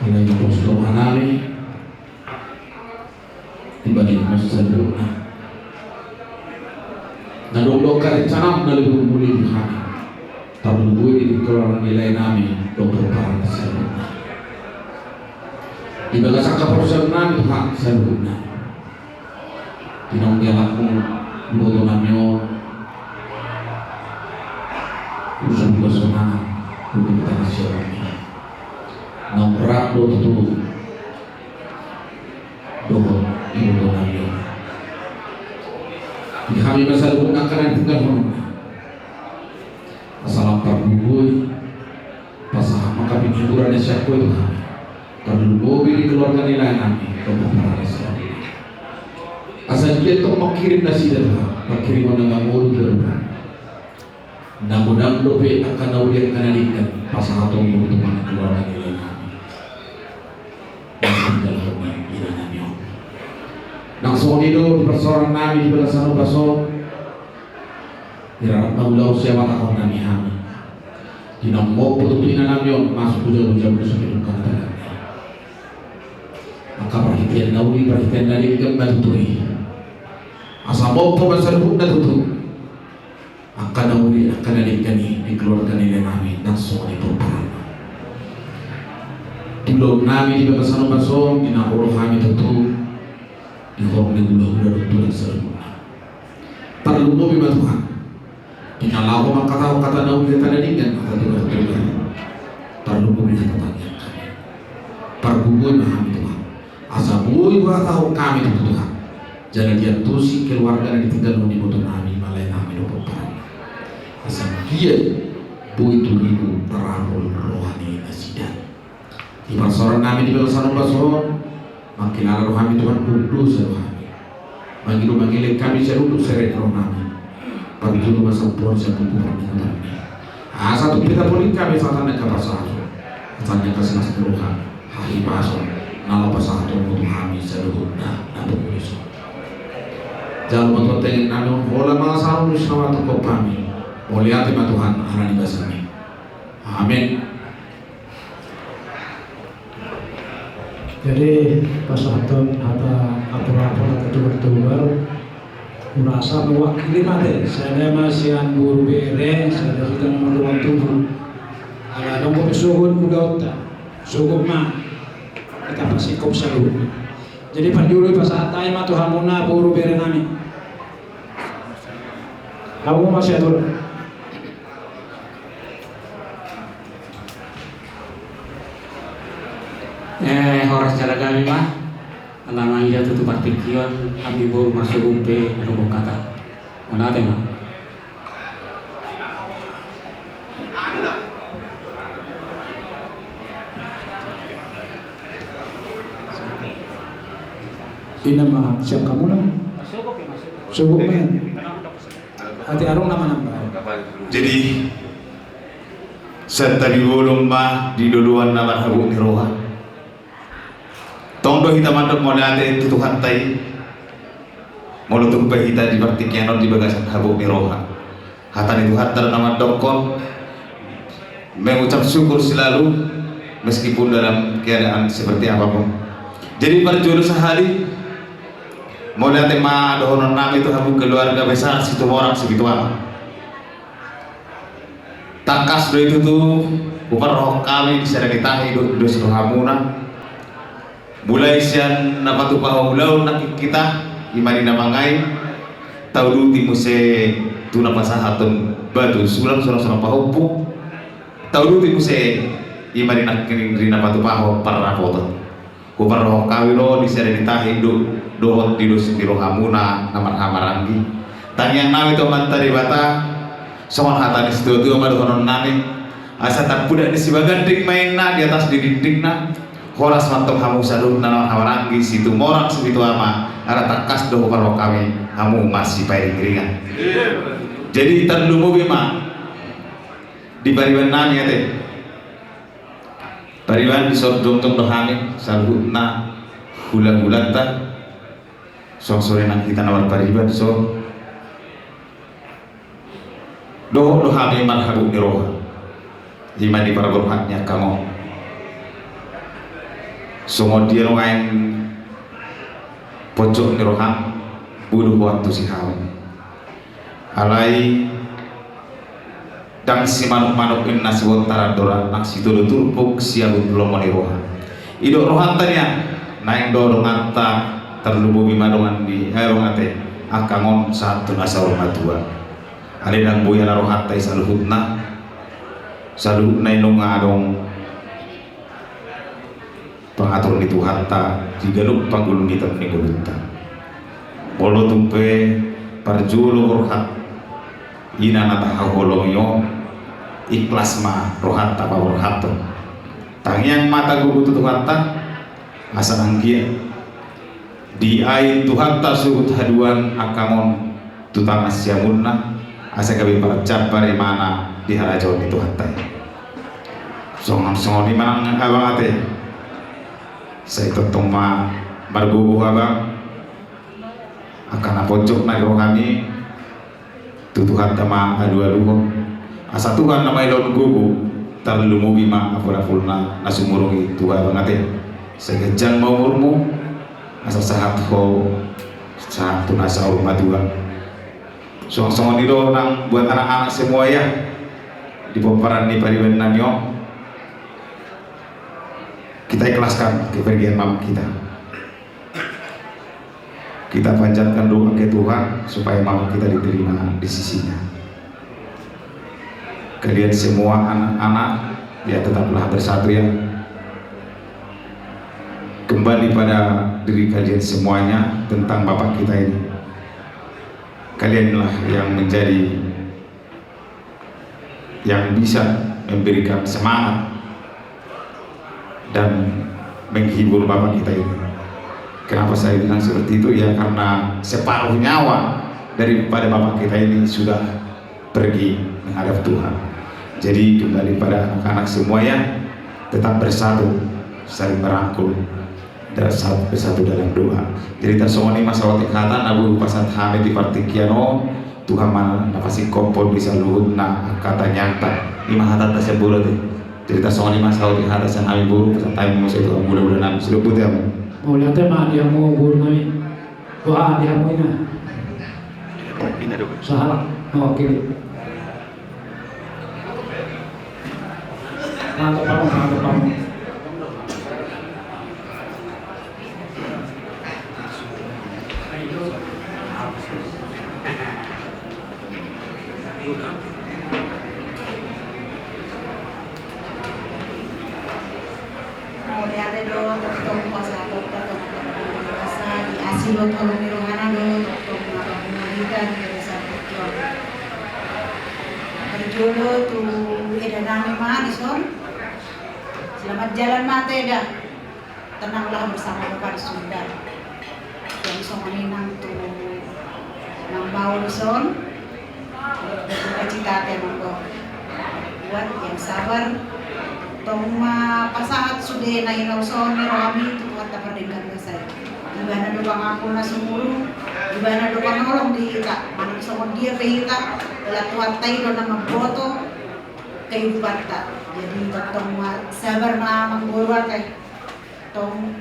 Alai na pos rohanami, di bagasan saluhutna. Na dong dong karencana na lebur muli di hami. Tarlumobi di keluarga ni laenami, dokter parang saluhutna. Di bagasan kaporseaonnami Tuhan saluhutna. Di naung dialapmu ibotonami on. Usul basonangan untuk tanah siaranami. Naung rap do tutu. Dohot ibotonami on. Di hami masa dohot angka na tinggal honong. Asa lam pargugui. Pasahat ma angka penghiburan na sian Ho Tuhan. Tarlumobi di keluarga ni laenami, Tuhan. Asa dia tong mangkirim nasida Tuhan, pangkirimon na mangolu Tuhan. Na godang dope angka na uli angka na denggan, pasahaton ma tu keluarga ni laenami. Dalam inanami on. Nang songon i do di parsaorannami di bagasan ombas on. Di rarap na ulaon siamatahonnami hami. Di na mompo tutu inanami on masuk huja-huja musuh hidung kana tangan. Angka parhitean na uli parhitean na denggan ma tutu i. Asa mompo ma saluhutna tutu. Angka na uli angka na denggan i di keluarga ni laenami nang songon i pomparanna. Di ulaonnami di bagasan ombas on di na olo hami tutu. Di horong ni hulahula dohot tulang saluhutna. Tarlumobi ma Tuhan. Di na laho mangkatahon hata na uli hata na denggan hata tugar-tugar. Tarlumobi hata tangiang hami. Pargugui ma hami Tuhan. Asa boi huhatahon hami tu Tuhan. Jala diantusi keluarga na ditinggalhon ibotonami ma laenami dohot pomparanna. Asa dia boi tu lilu tarapul roha ni nasida. Di parsaorannami di bagasan ombas on, mangkilala do hami Tuhan, dosa do hami. Mangido mangilek hami sian unduk sere ni rohanami. Parjolo ma sampuon sian buku parningotanmi. Asa tung pe tapoling hami sahat ni angka pasahaton. Sahat ni angka silas ni roha. Hahipason. Na laho pasahatonmu tu hami saluhutna na pungu dison. Jalo ma Tuhan tenginnami on, holan mangasahon muse na martongkop hami. Mauliate ma Tuhan, ala ni basaMi. Amen. Jadi, pasahaton hata apul-apul, hata tubar-tubar. Hurasa mewakili ma ate, sada ma sian boru bere, sada sian nomor dua tubu. Ala adong pe sogot ulaonta, sogot ma. Hita pasingkop saluhut. Jadi, parjolo pasahat hami ma tu hamuna boru berenami. Hamu ma siatur. Eh, horas jala gabe ma. Ala mangido tutu partingkian, hami boru marsogot pe na dohot hata. Mauliate ma. Ina ma siap hamuna. Sogot ma. Ate adong na manambahon. Jadi, santabi bolon ma di loloan na marhabot ni roha. Tong do hita mandok mauliate tu Tuhanta i. Molo tung pe hita di partingkian on di bagasan habot ni roha. Hata ni Tuhanta do na mandokkon, mengucap syukur selalu meskipun dalam keadaan seperti apapun. Jadi parjolo sahali, mauliate ma dohononnami tu hamu keluarga besar Situmorang Sibituanon. Tangkas do i tutu, huparrohahon hami di sada ni tahi do, dos rohamuna. Mulai sian na patupahon ulaon nangkin hita, i ma di na mangae, tauduti muse tu na pasahathon batu sulang, sulang, sulang pahompu, tauduti muse i ma di nangkin di na patupahon parrapoton. Huparrohahon hami do di sada ni tahi do, dohot di dos ni rohamuna na marhahamaranggi. Tangiangnami tu Amanta Debata, songon hata ni situatua ma dohononnami, asa tampudak ni sibaganding ma inna di atas ni dindingna, Horas ma antong hamu saluhutna na marhahamaranggi, Situmorang Sipitu Ama, ala tangkas do huparrohahon hami hamu marsiparingiringan. Jadi tarlumobi ma di pariban nami ate. Pariban, dison jongjong do hami saluhutna hulahulanta. Songon songon i nang hita na marpariban dison. Dohot do hami marhabot ni roha. I ma di parborhat ni angka on. Songon dia nuaeng pojok ni roham, boi do huantusi hami. Alai ndang simanukmanuk inna sibontar andora, nang sitolu turpuk siabut lomo ni roha. Didok rohanta nian, naeng do donganta, tarlumobi ma dongan di, eh, dongan ate, angka on sahat tu na saur matua. Alai ndang boi ala rohanta i saluhutna, saluhutna i nunga adong pangatur ni Tuhanta di ganup panggulmitan ni ngolunta. Molo tung pe parjolo borhat i na tahaholongi on, ikhlas ma rohanta paborhathon. Tangiang ma tagogo tu Tuhanta, asa anggiat diain Tuhanta suhut haduan angka on tu tangan siamunna, asa gabe parjambar imana di harajaon ni Tuhanta i. Songon, songon i ma nang abang ate. Sai tongtong ma margogo abang. Angka na pojok na di rohami, tu Tuhanta ma alualuhon. Asa Tuhan na mangilehon gogo, tarlumobi ma apulapulna na sumurung i tu abang ate. Sai ganjang ma umurmu, asa sahat ho sahat tu na saur matua. Songon, songon i do nang buat anak-anak semua ya, di pomparan ni pariban nami on. Kita ikhlaskan kepergian mama kita. Kita panjatkan doa ke Tuhan supaya mama kita diterima di sisinya. Kalian semua anak-anak, ya, tetaplah bersatu ya. Kembali pada diri kalian semuanya tentang bapak kita ini. Kalianlah yang menjadi, yang bisa memberikan semangat dan menghibur bapak kita ini. Kenapa saya bilang seperti itu? Ya, karena separuh nyawa daripada bapak kita ini sudah pergi menghadap Tuhan. Jadi, kembali pada anak-anak semuanya, tetap bersatu, saling merangkul, dan sa-, bersatu dalam doa. Jadi, tarsongon i ma saotik hata na boi hupasahat hami di partingkian on, Tuhan ma na pasingkophon di saluhutna angka tangiangta. I ma hatanta sian boru ate. Jadi, tarsongon i ma saotik hata sian hami boru, pasahat hami muse tu hamuna hulahula nami. Sidok botima. Mauliate ma di hamu boru nami. Doa di hamu ina. Ina do. Sahala. Oke. Mantap, mantap, mantap. Mauliate do tongtong pasahatonta tu Amanta Martua, di asi dohot holong ni rohana do tongtong manghaholongi hita di bagasan tingki on. Parjolo tu eda nami ma dison. Selamat jalan ma ate eda. Tenanglah bersama Bapa di surga. Jadi songon i nang tu amang bao dison. Berduka cita ate amang bao. Kuat, yang sabar. Tong ma pasahat sude na hinaholongi rohami tu Tuhanta pardenggan basa i. Ibana do pangapul na sumurung, ibana do panolong di hita. Manang songon dia pe hita, ala Tuhanta i do na mamboto kehidupanta. Jadi tong ma sabar ma amang boru ate. Tong,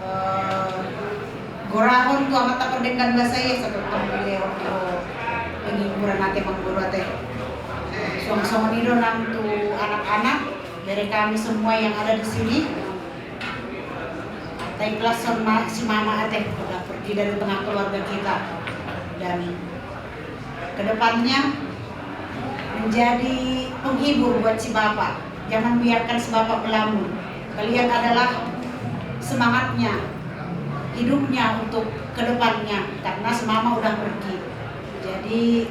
eh, gorahon tu Amanta pardenggan basa i, asa tong dilehon do penghiburan ate amang boru ate. Songon i do nang tu anak-anak, bere kami semua yang ada di sini. Taikhlashon ma si mama ate, udah pergi dari tengah keluarga kita. Dan ke depannya menjadi penghibur buat si bapak. Jangan biarkan si bapak melamun. Kalian adalah semangatnya, hidupnya untuk ke depannya, karena si mama udah pergi. Jadi,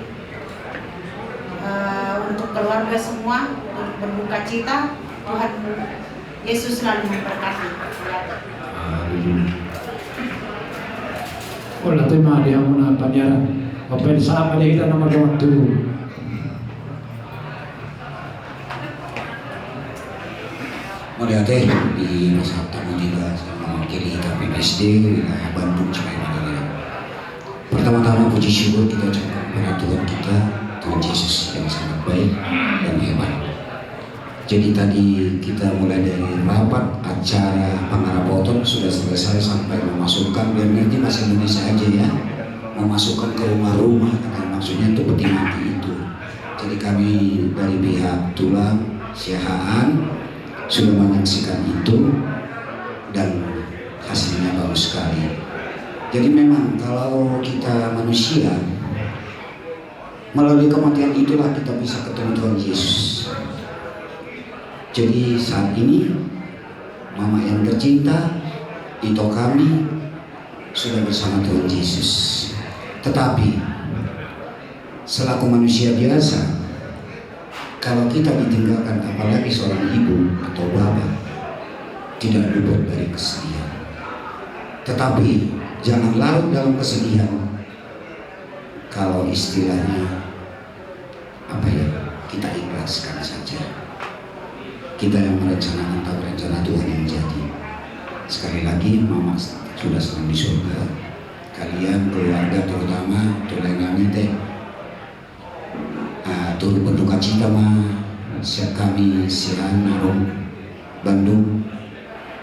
eh, untuk keluarga semua, turut berduka cita. Tuhan Yesus selalu memberkati. Amin. Olo, terima di hamuna panyaran. Open sama di hita nomor dua puluh. Mauliate, di pasahat hamu di bagasan mewakili hita P P S D wilayah Bandung, Cimahi Madura. Pertama-tama puji syukur kita ucapkan kepada Tuhan kita, Tuhan Yesus yang sangat baik dan hebat. Jadi tadi kita mulai dari rapat acara pangarapoton sudah selesai sampai memasukkan, biar ngerti bahasa Indonesia aja ya, memasukkan ke rumah-rumah, katanya maksudnya itu peti mati itu. Jadi kami dari pihak tulang siahaan sudah menyaksikan itu dan hasilnya bagus sekali. Jadi memang kalau kita manusia, melalui kematian itulah kita bisa ketemu Tuhan Yesus. Jadi saat ini, Mama yang tercinta, ito kami sudah bersama Tuhan Yesus. Tetapi selaku manusia biasa, kalau kita ditinggalkan, apalagi seorang ibu atau bapak, tidak luput dari kesedihan. Tetapi jangan larut dalam kesedihan. Kalau istilahnya apa ya, kita ikhlaskan saja. Kita yang merencanakan, tapi rencana Tuhan yang jadi. Sekali lagi, Mama sudah senang di surga. Kalian keluarga, terutama tulang nami te, ah, turut berduka cita ma sian hami sian Bandung,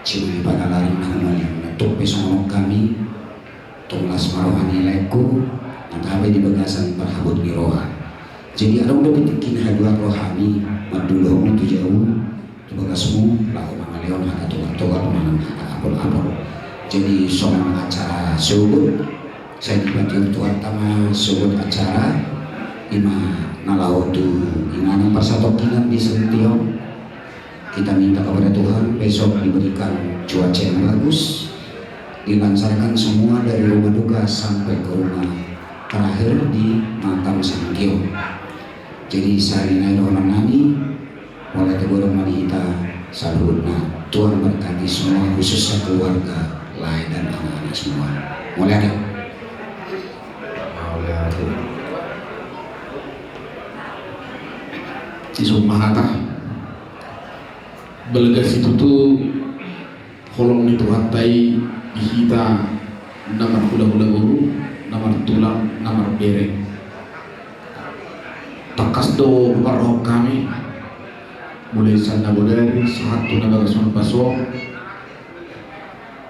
Cimahi Panalarang, na hami na tuk pe songon hami. Tong las ma roha ni laengku, na gabe di bagasan parhabot ni roha. Jadi adong dope tingki na haduan rohami mandulu hamu tu jabu, tu bagasmu, laho mangalehon hata togar-togar manang hata apul-apul. Jadi songon acara sogot, sai dipatiur Tuhanta ma sogot acara, ima na laho tu inganan parsatongkinan di Sentiong. Kita minta kepada Tuhan besok diberikan cuaca yang bagus, dilancarkan semua dari rumah duka sampai ke rumah terakhir di makam Sentiong. Jadi sahali nai dohonon nami, mauliate godang ma di hita saluhutna. Tuhan berkati semua, khususnya keluarga, lae dan anak-anak semua. Mauliate. Mauliate. Isuk ma hata. Balga situtu holong ni Tuhanta i di hita na marhulahula boru, na martulang, na marbere. Tangkas do huparrohahon hami, mulai sian na bodari sahat tu na bagas on, baso,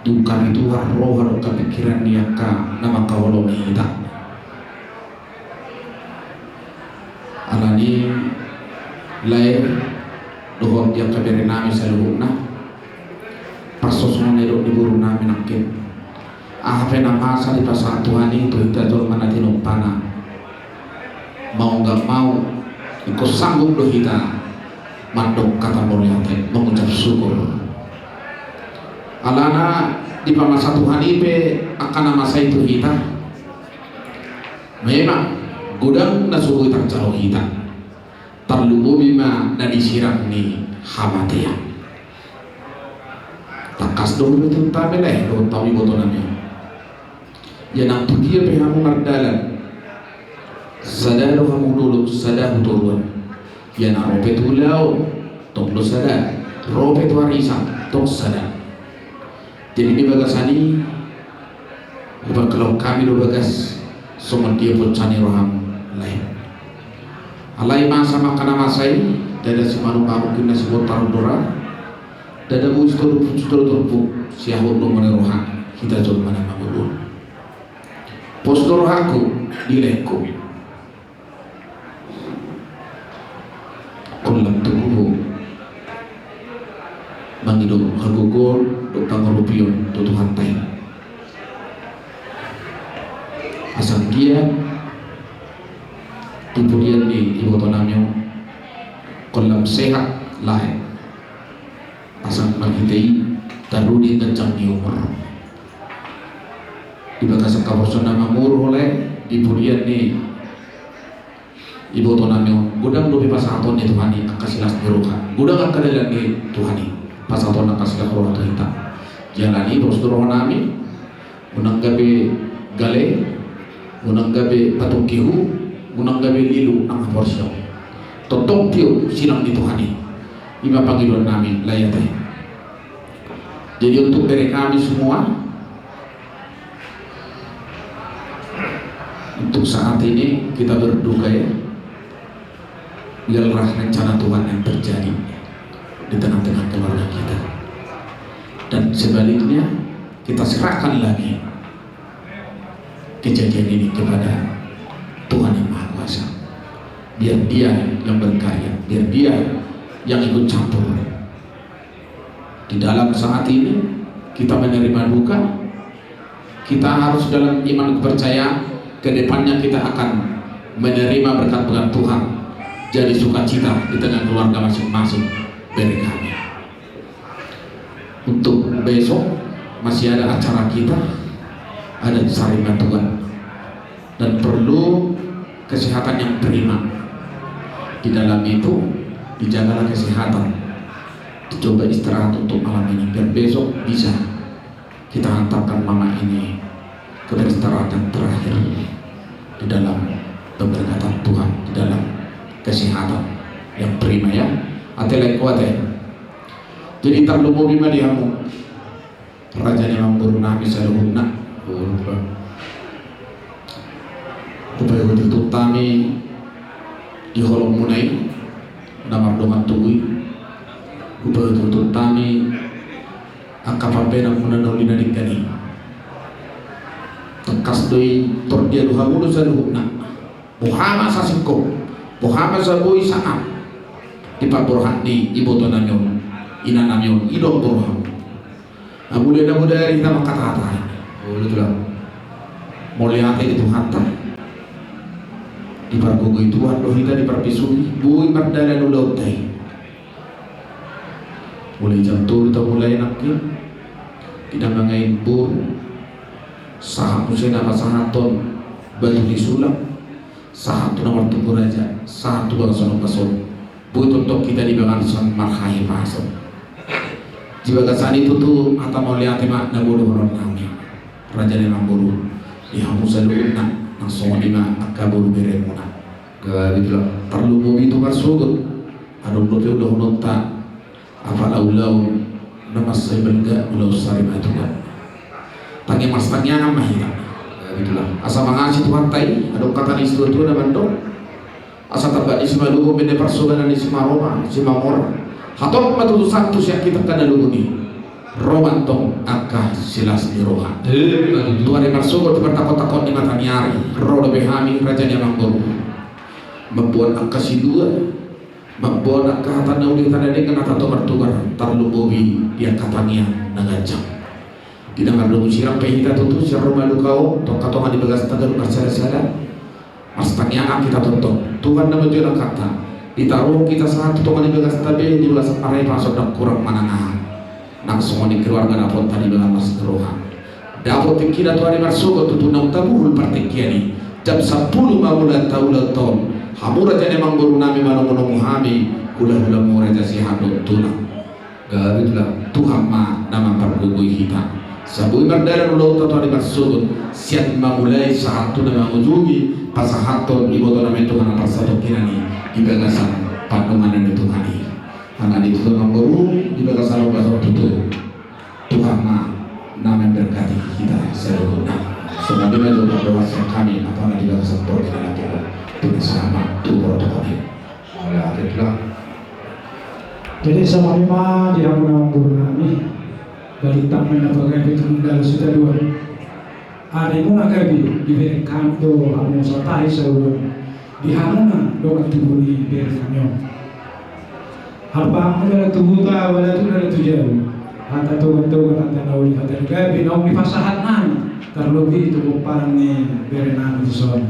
dung hami tuha roha dohot pikiran ni angka na mangkaholongi hita. Alani lae dohot di angka bere nami saluhutna, parsosongon na nidok ni boru nami nangkin. Aha pe na masa dipasahat Tuhan i tu hita jolma na tinumpana, mau nggak mau, ingkon sanggup do hita mandok kata mauliate, mengucap syukur. Alana dipamasa Tuhan i pe angka na masa i tu hita. Memang godang na so boi tarjalo hita, tarlumobi ma na di sirang ni hamatean. Tangkas do hubereng tu hami lae dohot hami iboto nami on. Ia nang tu dia pe hamu mardalan, sada do hamu dolok, sada hutoruan. Ia na ro pe tu ulaon, tong do sada. Ro pe tu arisan, tong sada. Jadi di bagasan i, huparkelehon hami do bagas songon dia ponsa ni roham lae. Alai masa ma angka na masa i, ndada simanuk-manuk inna sibontar do ra, ndada boi sitorop-sitorop, siahut do mone roha hita jolma na mangolu on. Pos do rohangku di laengku. Holan tubu mangido hagogoon dohot pangurupion tu Tuhanta i. Asa anggiat di pudian ni iboto nami on, holan sehat lae. Asa marhite i tarudi ganjang ni umur. Di bagasan haporseaon na mamuru ho lae, di pudian ni iboto nami on, godang dope pasahaton ni Tuhan i angka silas ni roha, godang angka dalan ni Tuhan i. Pasahat on angka sian roha tu hita. Jala i boras do rohanami, unang gabe gale, unang gabe patungkihu, unang gabe lilu angka porsi on. Tongtong tio silang ni Tuhan i. I ma pangidoannami, layati. Jadi untuk bere kami semua, untuk saat ini kita berduka ya. Biarlah rencana Tuhan yang terjadi di tengah-tengah keluarga kita. Dan sebaliknya, kita serahkan lagi kejadian ini kepada Tuhan yang Maha Kuasa. Biar Dia yang berkarya, biar Dia yang ikut campur. Di dalam saat ini, kita menerima duka, kita harus dalam iman kepercayaan, ke depannya kita akan menerima berkat-berkat Tuhan. Jadi sukacita di tengah keluarga masing-masing, bere kami. Untuk besok, masih ada acara kita, ada sarimatua. Dan perlu kesehatan yang prima. Di dalam itu, dijagalah kesehatan. Dicoba istirahat untuk malam ini, biar besok bisa kita hantarkan mama ini ke peristirahatan terakhir di dalam pemberkatan Tuhan, di dalam kesehatan yang prima ya. Ate lae, kuat ya. Jadi tarlumobi ma di hamu. Raja ni amangboru nami saluhutna. Hupaihut-ihut hami di holongmuna i na mardongan tubu i. Hupaihut-ihut hami angka pambahenanmuna na uli na denggan i. Tangkas do i tor dia do hamu do saluhutna. Boha ma sasingkop, boha ma sa boi sangap di paborhat ni iboto nami on, ina nami on, i do boru hamu. Na mula na mula ari hita mangkatahatahi. Olo tulang. Mauliate di Tuhanta. Dipargogoi Tuhan do hita, diparpisui, boi mardalan ulaonta i. Mulai jam tolu ta mulai nangkin. Ina mangain boru. Sahat muse na pasahathon batu ni sulang. Sahat tu na martubu raja, sahat tu bagasan ombas on. Boi tongtong hita di bagasan marhahipason. Di bagasan i tutu hata mauliate ma na boi dohonon nami. Raja ni amangboru, di hamu saluhutna, nang songon i ma angka boru beremuna. Gabe tulang. Tarlumobi tu marsogot. Adong dope ulaonta. Apala ulaon na mansai balga, ulaon sarimatua. Tangiang, marsitangiangan ma hita. Itulah. Asa mangasi Tuhanta i, adong hata ni situatua na mandok. Asa tamba ni simalungun, bahen parsobanan ni simaroma, simamora. Hatop ma tutu sangap tu sian hita angka na lungun i. Ro ma antong angka silas ni roha. Eh, ima tutu. Tu ari marsogot, tu partakon-takon ni mata ni ari. Ro dope hami, raja ni amangboru. Mamboan angka silua. Mamboan angka hata na uli, hata na denggan, hata togar-togar, tarlumobi di angka tangiang na ganjang. Di na mardomu sirang pe hita tutu, sian ruma luka on, tu angka tonga ni bagasta ganup marsada-sada. Marsitangiangan hita tongtong. Tuhan na manjou angkanta. Ditaruhon hita sahat tu tonga ni bagasta be, di bagasan hahipason, ndang kurang manang aha. Nang songon i keluarga dapotta di bagasan las ni roha. Dapot tingkina tu ari marsogot tutu naung tabuhul partingkian i. Jam sampulu ma ulaonta, ulaonta on. Hamu raja ni amangboru nami, manomu-nomu hami, hula-hulamu raja siahaan dohot tulang. Gabe tulang. Tuhan ma na mampargogoi hita. Asa boi mardalan ulaonta tu ari marsogot. Sian mamulai sahat tu na mangujungi, pasahathon iboto nami tu hamasahat na tongkin i di bagasan pandonganan ni Tuhan i. Hami di tulang amangboru, di bagasan ombas on tutu. Tuhan ma na memberkati hita saluhutna. Songon i ma jolo doa sian hami, apala di bagasan portibi na tubu. Tuhan sama tu portibi. Mauliate tulang. Jadi songon i ma di hamu na amangboru nami. Balintang ma na pagabe tu mundal sitadoan. Arimuna gabe, dibereng hami do hamu satahi saluhutna. Di hamuna dongan tubu ni bere nami on. Halumpahanmu do na tu huta, wala tu na tu jabu. Hata togar-togar, hata na uli, hata na gabe naung dipasahat nami. Tarlobi tu pomparan ni bere nami dison.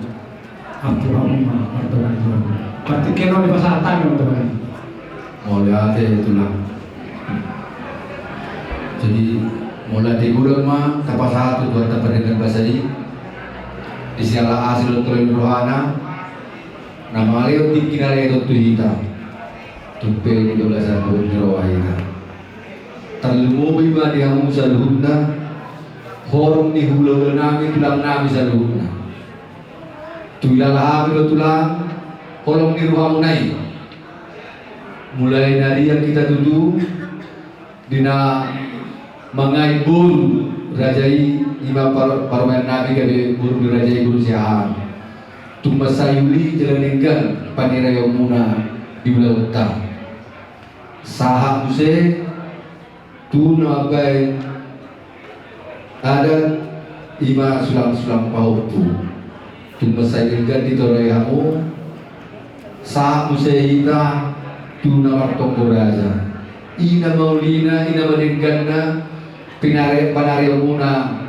Ampu hamu ma martonggo. Partingkian on dipasahat nami ma tu hami. Mauliate tulang. Jadi mauliate godang ma tapasahat tu Tuhanta pardenggan basa i. Di siala asi dohot tondi ni rohana na mangalehon tingki na leton tu hita. Tung pe di bagasan bohut ni roha hita. Tarlumobi ma di hamu saluhutna, horong ni hulahula nami, tulang nami saluhutna. Tung ilala hami do tulang, holong ni rohamuna i. Mulai na rian hita tutu, di na mangait boru raja i, ima par-, parumaen nami gabe boru ni raja i, boru Siahaan. Tung mansai uli jala denggan panarionmuna di ulaonta. Sahat muse tu na mambaen adat, ima sulang-sulang pahompu. Tung mansai denggan ditoroi hamu, sahat muse hita tu na martonggo raja. I na maulina, i na madengganna, pinare-, panarionmuna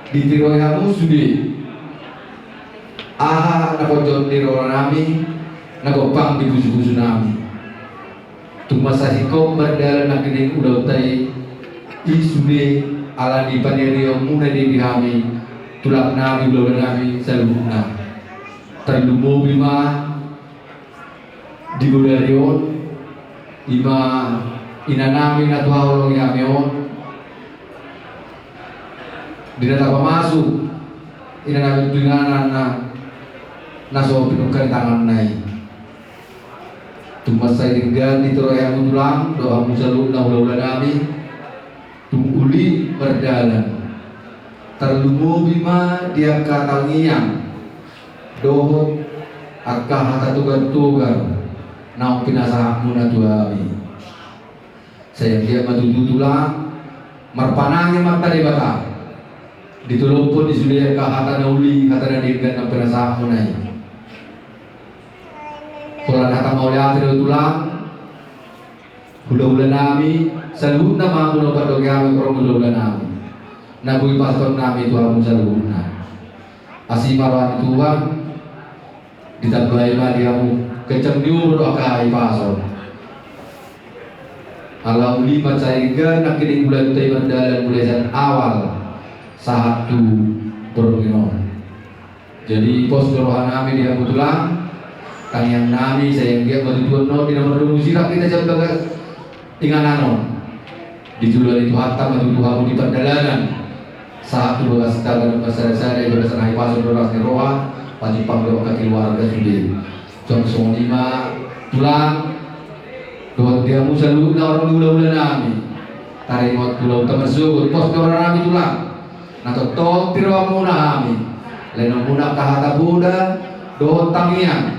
ditiroi hamu sude. Aha na ponjot ni roha nami, na gompang di pusu-pusu nami. Tung mansai singkop mardalan nangkining ulaonta i, i sude ala ni panarionmuna i di hami, tulang nami, hulahula nami saluhutna. Tarlumobi ma di bodari on, ima ina nami na tu haholongi hami on, di na tapamasuk ina nami tu inganan na, na so pinungka ni tanganna i. Tung mansai denggan ditoroi hamu tulang, dohot hamu saluhutna hulahula nami, tung uli mardalan. Tarlumobi ma di angka tangiang dohot angka hata togar-togar naung pinasahatmuna tu hami. Sai anggiat ma tutu tulang, marpanangi ma Amanta Debata, ditolophon ni sude angka hata na uli, hata na denggan naung pinasahatmuna i. Holan hata mauliate do tulang, hulahula nami saluhutna, ma molo pandok hami horong hulahula nami, na boi pasahaton nami tu hamu saluhutna. Asi ma roha ni Tuhan, ditambai ma di hamu kencang ni umur dohot angka hipason. Ala uli mansai denggan nangkining ulaonta i mardalan mulai sian awal sahat tu borngin on. Jadi pos do roha nami di hamu tulang, tangiang nami sai anggiat ma tutu annon di na mardomu sirang hita sian bagas inganan on, dijolo ni Tuhanta ma tutu hamu di pardalanan sahat tu bagas taga na marsada-sada, di bagasan hahipason dohot las ni roha, patimpang dohot angka keluarga sude. Suang songon i ma tulang, dohot di hamu saluhutna horong ni hulahula nami, taringot tu ulaonta marsogot, pos do roha nami tulang. Na tongtong tiroamuna hami, laenonmuna angka hata poda dohot tangiang,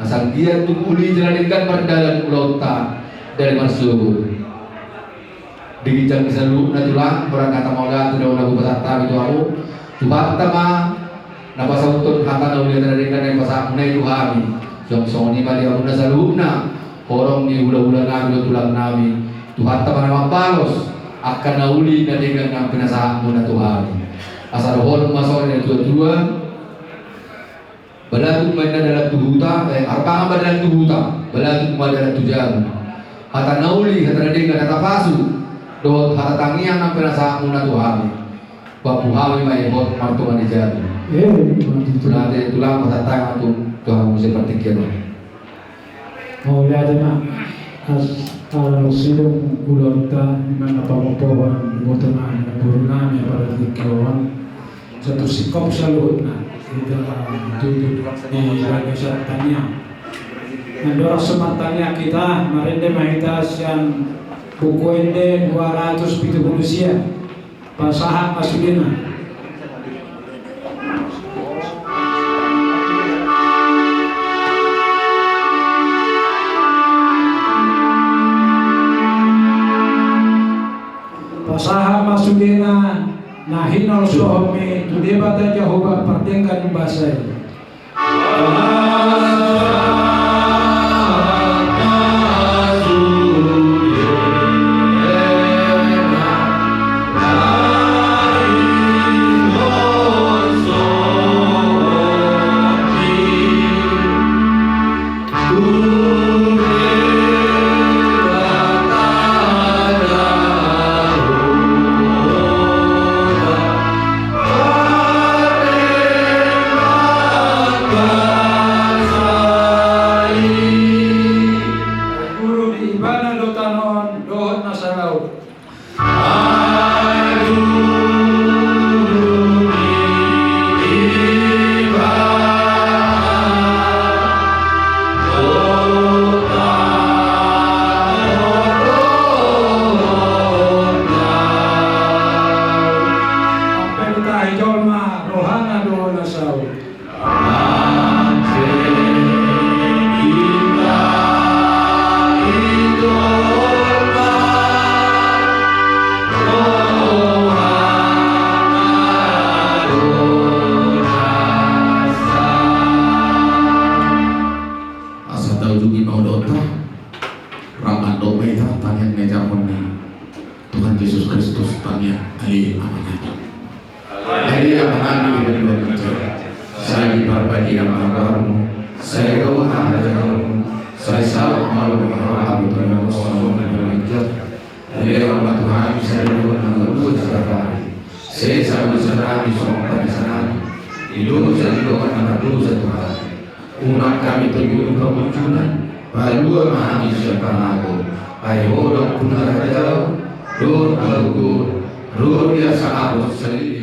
asa anggiat tung uli jala denggan mardalan ulaonta dari marsogot. Di ginjang ni saluhutna tulang, holan hata mauliate do na hupasahat hami tu hamu. Tuhanta ma na pasauthon hata na uli, hata na denggan na hupasahatmuna i tu hami. Suang songon i ma di hamuna saluhutna, horong ni hulahula nami dohot tulang nami, Tuhanta ma na mambalos angka na uli na denggan na pinasahatmuna tu hami. Asa dohonon ma songon na nidok ni natua-tua: Balatuk ma inna dalan tu huta, eh, arpangan ma dalan tu huta, balatuk ma dalan tu jabu. Hata na uli, hata na denggan, hata pasu dohot hata tangiang na pinasahatmuna tu hami, pampu hami ma i hot martonga ni jabu. Eh, betul. Tulang, tulang, pasahat hami tu, tu hamu muse partingkian on. Mauliate ma. As, ala sidung ulaonta, ima na pamompohon iboto nami, boru nami, pada tingki on. Satu singkop saluhutna hita tutup di bagasan tangiang. Andorang so martangiang hita, marende ma hita sian Buku Ende dua ratus pitu pulu sia. Pasahat ma sudena. Pasahat ma sudena na hinolsohonmi tu Debata Jahowa pardenggan basa i. Ale Amanami. Ale Amanami di banua ginjang. Sai diparbadia ma goarmu, sai ro ma harajaonmu, sai saut ma lomo ni roham di banua on songon na di banua ginjang. Lehon ma tu hami sadari on hangoluan sadari on. Sesa ma dosanami songon panesanami di dosa ni dongan na mardosa tu hami. Unang hami togihon tu pangunjunan, palua ma hami sian pangago. Ai Ho do nampuna harajaon dohot hagogoon, ro di hasangapon saleleng.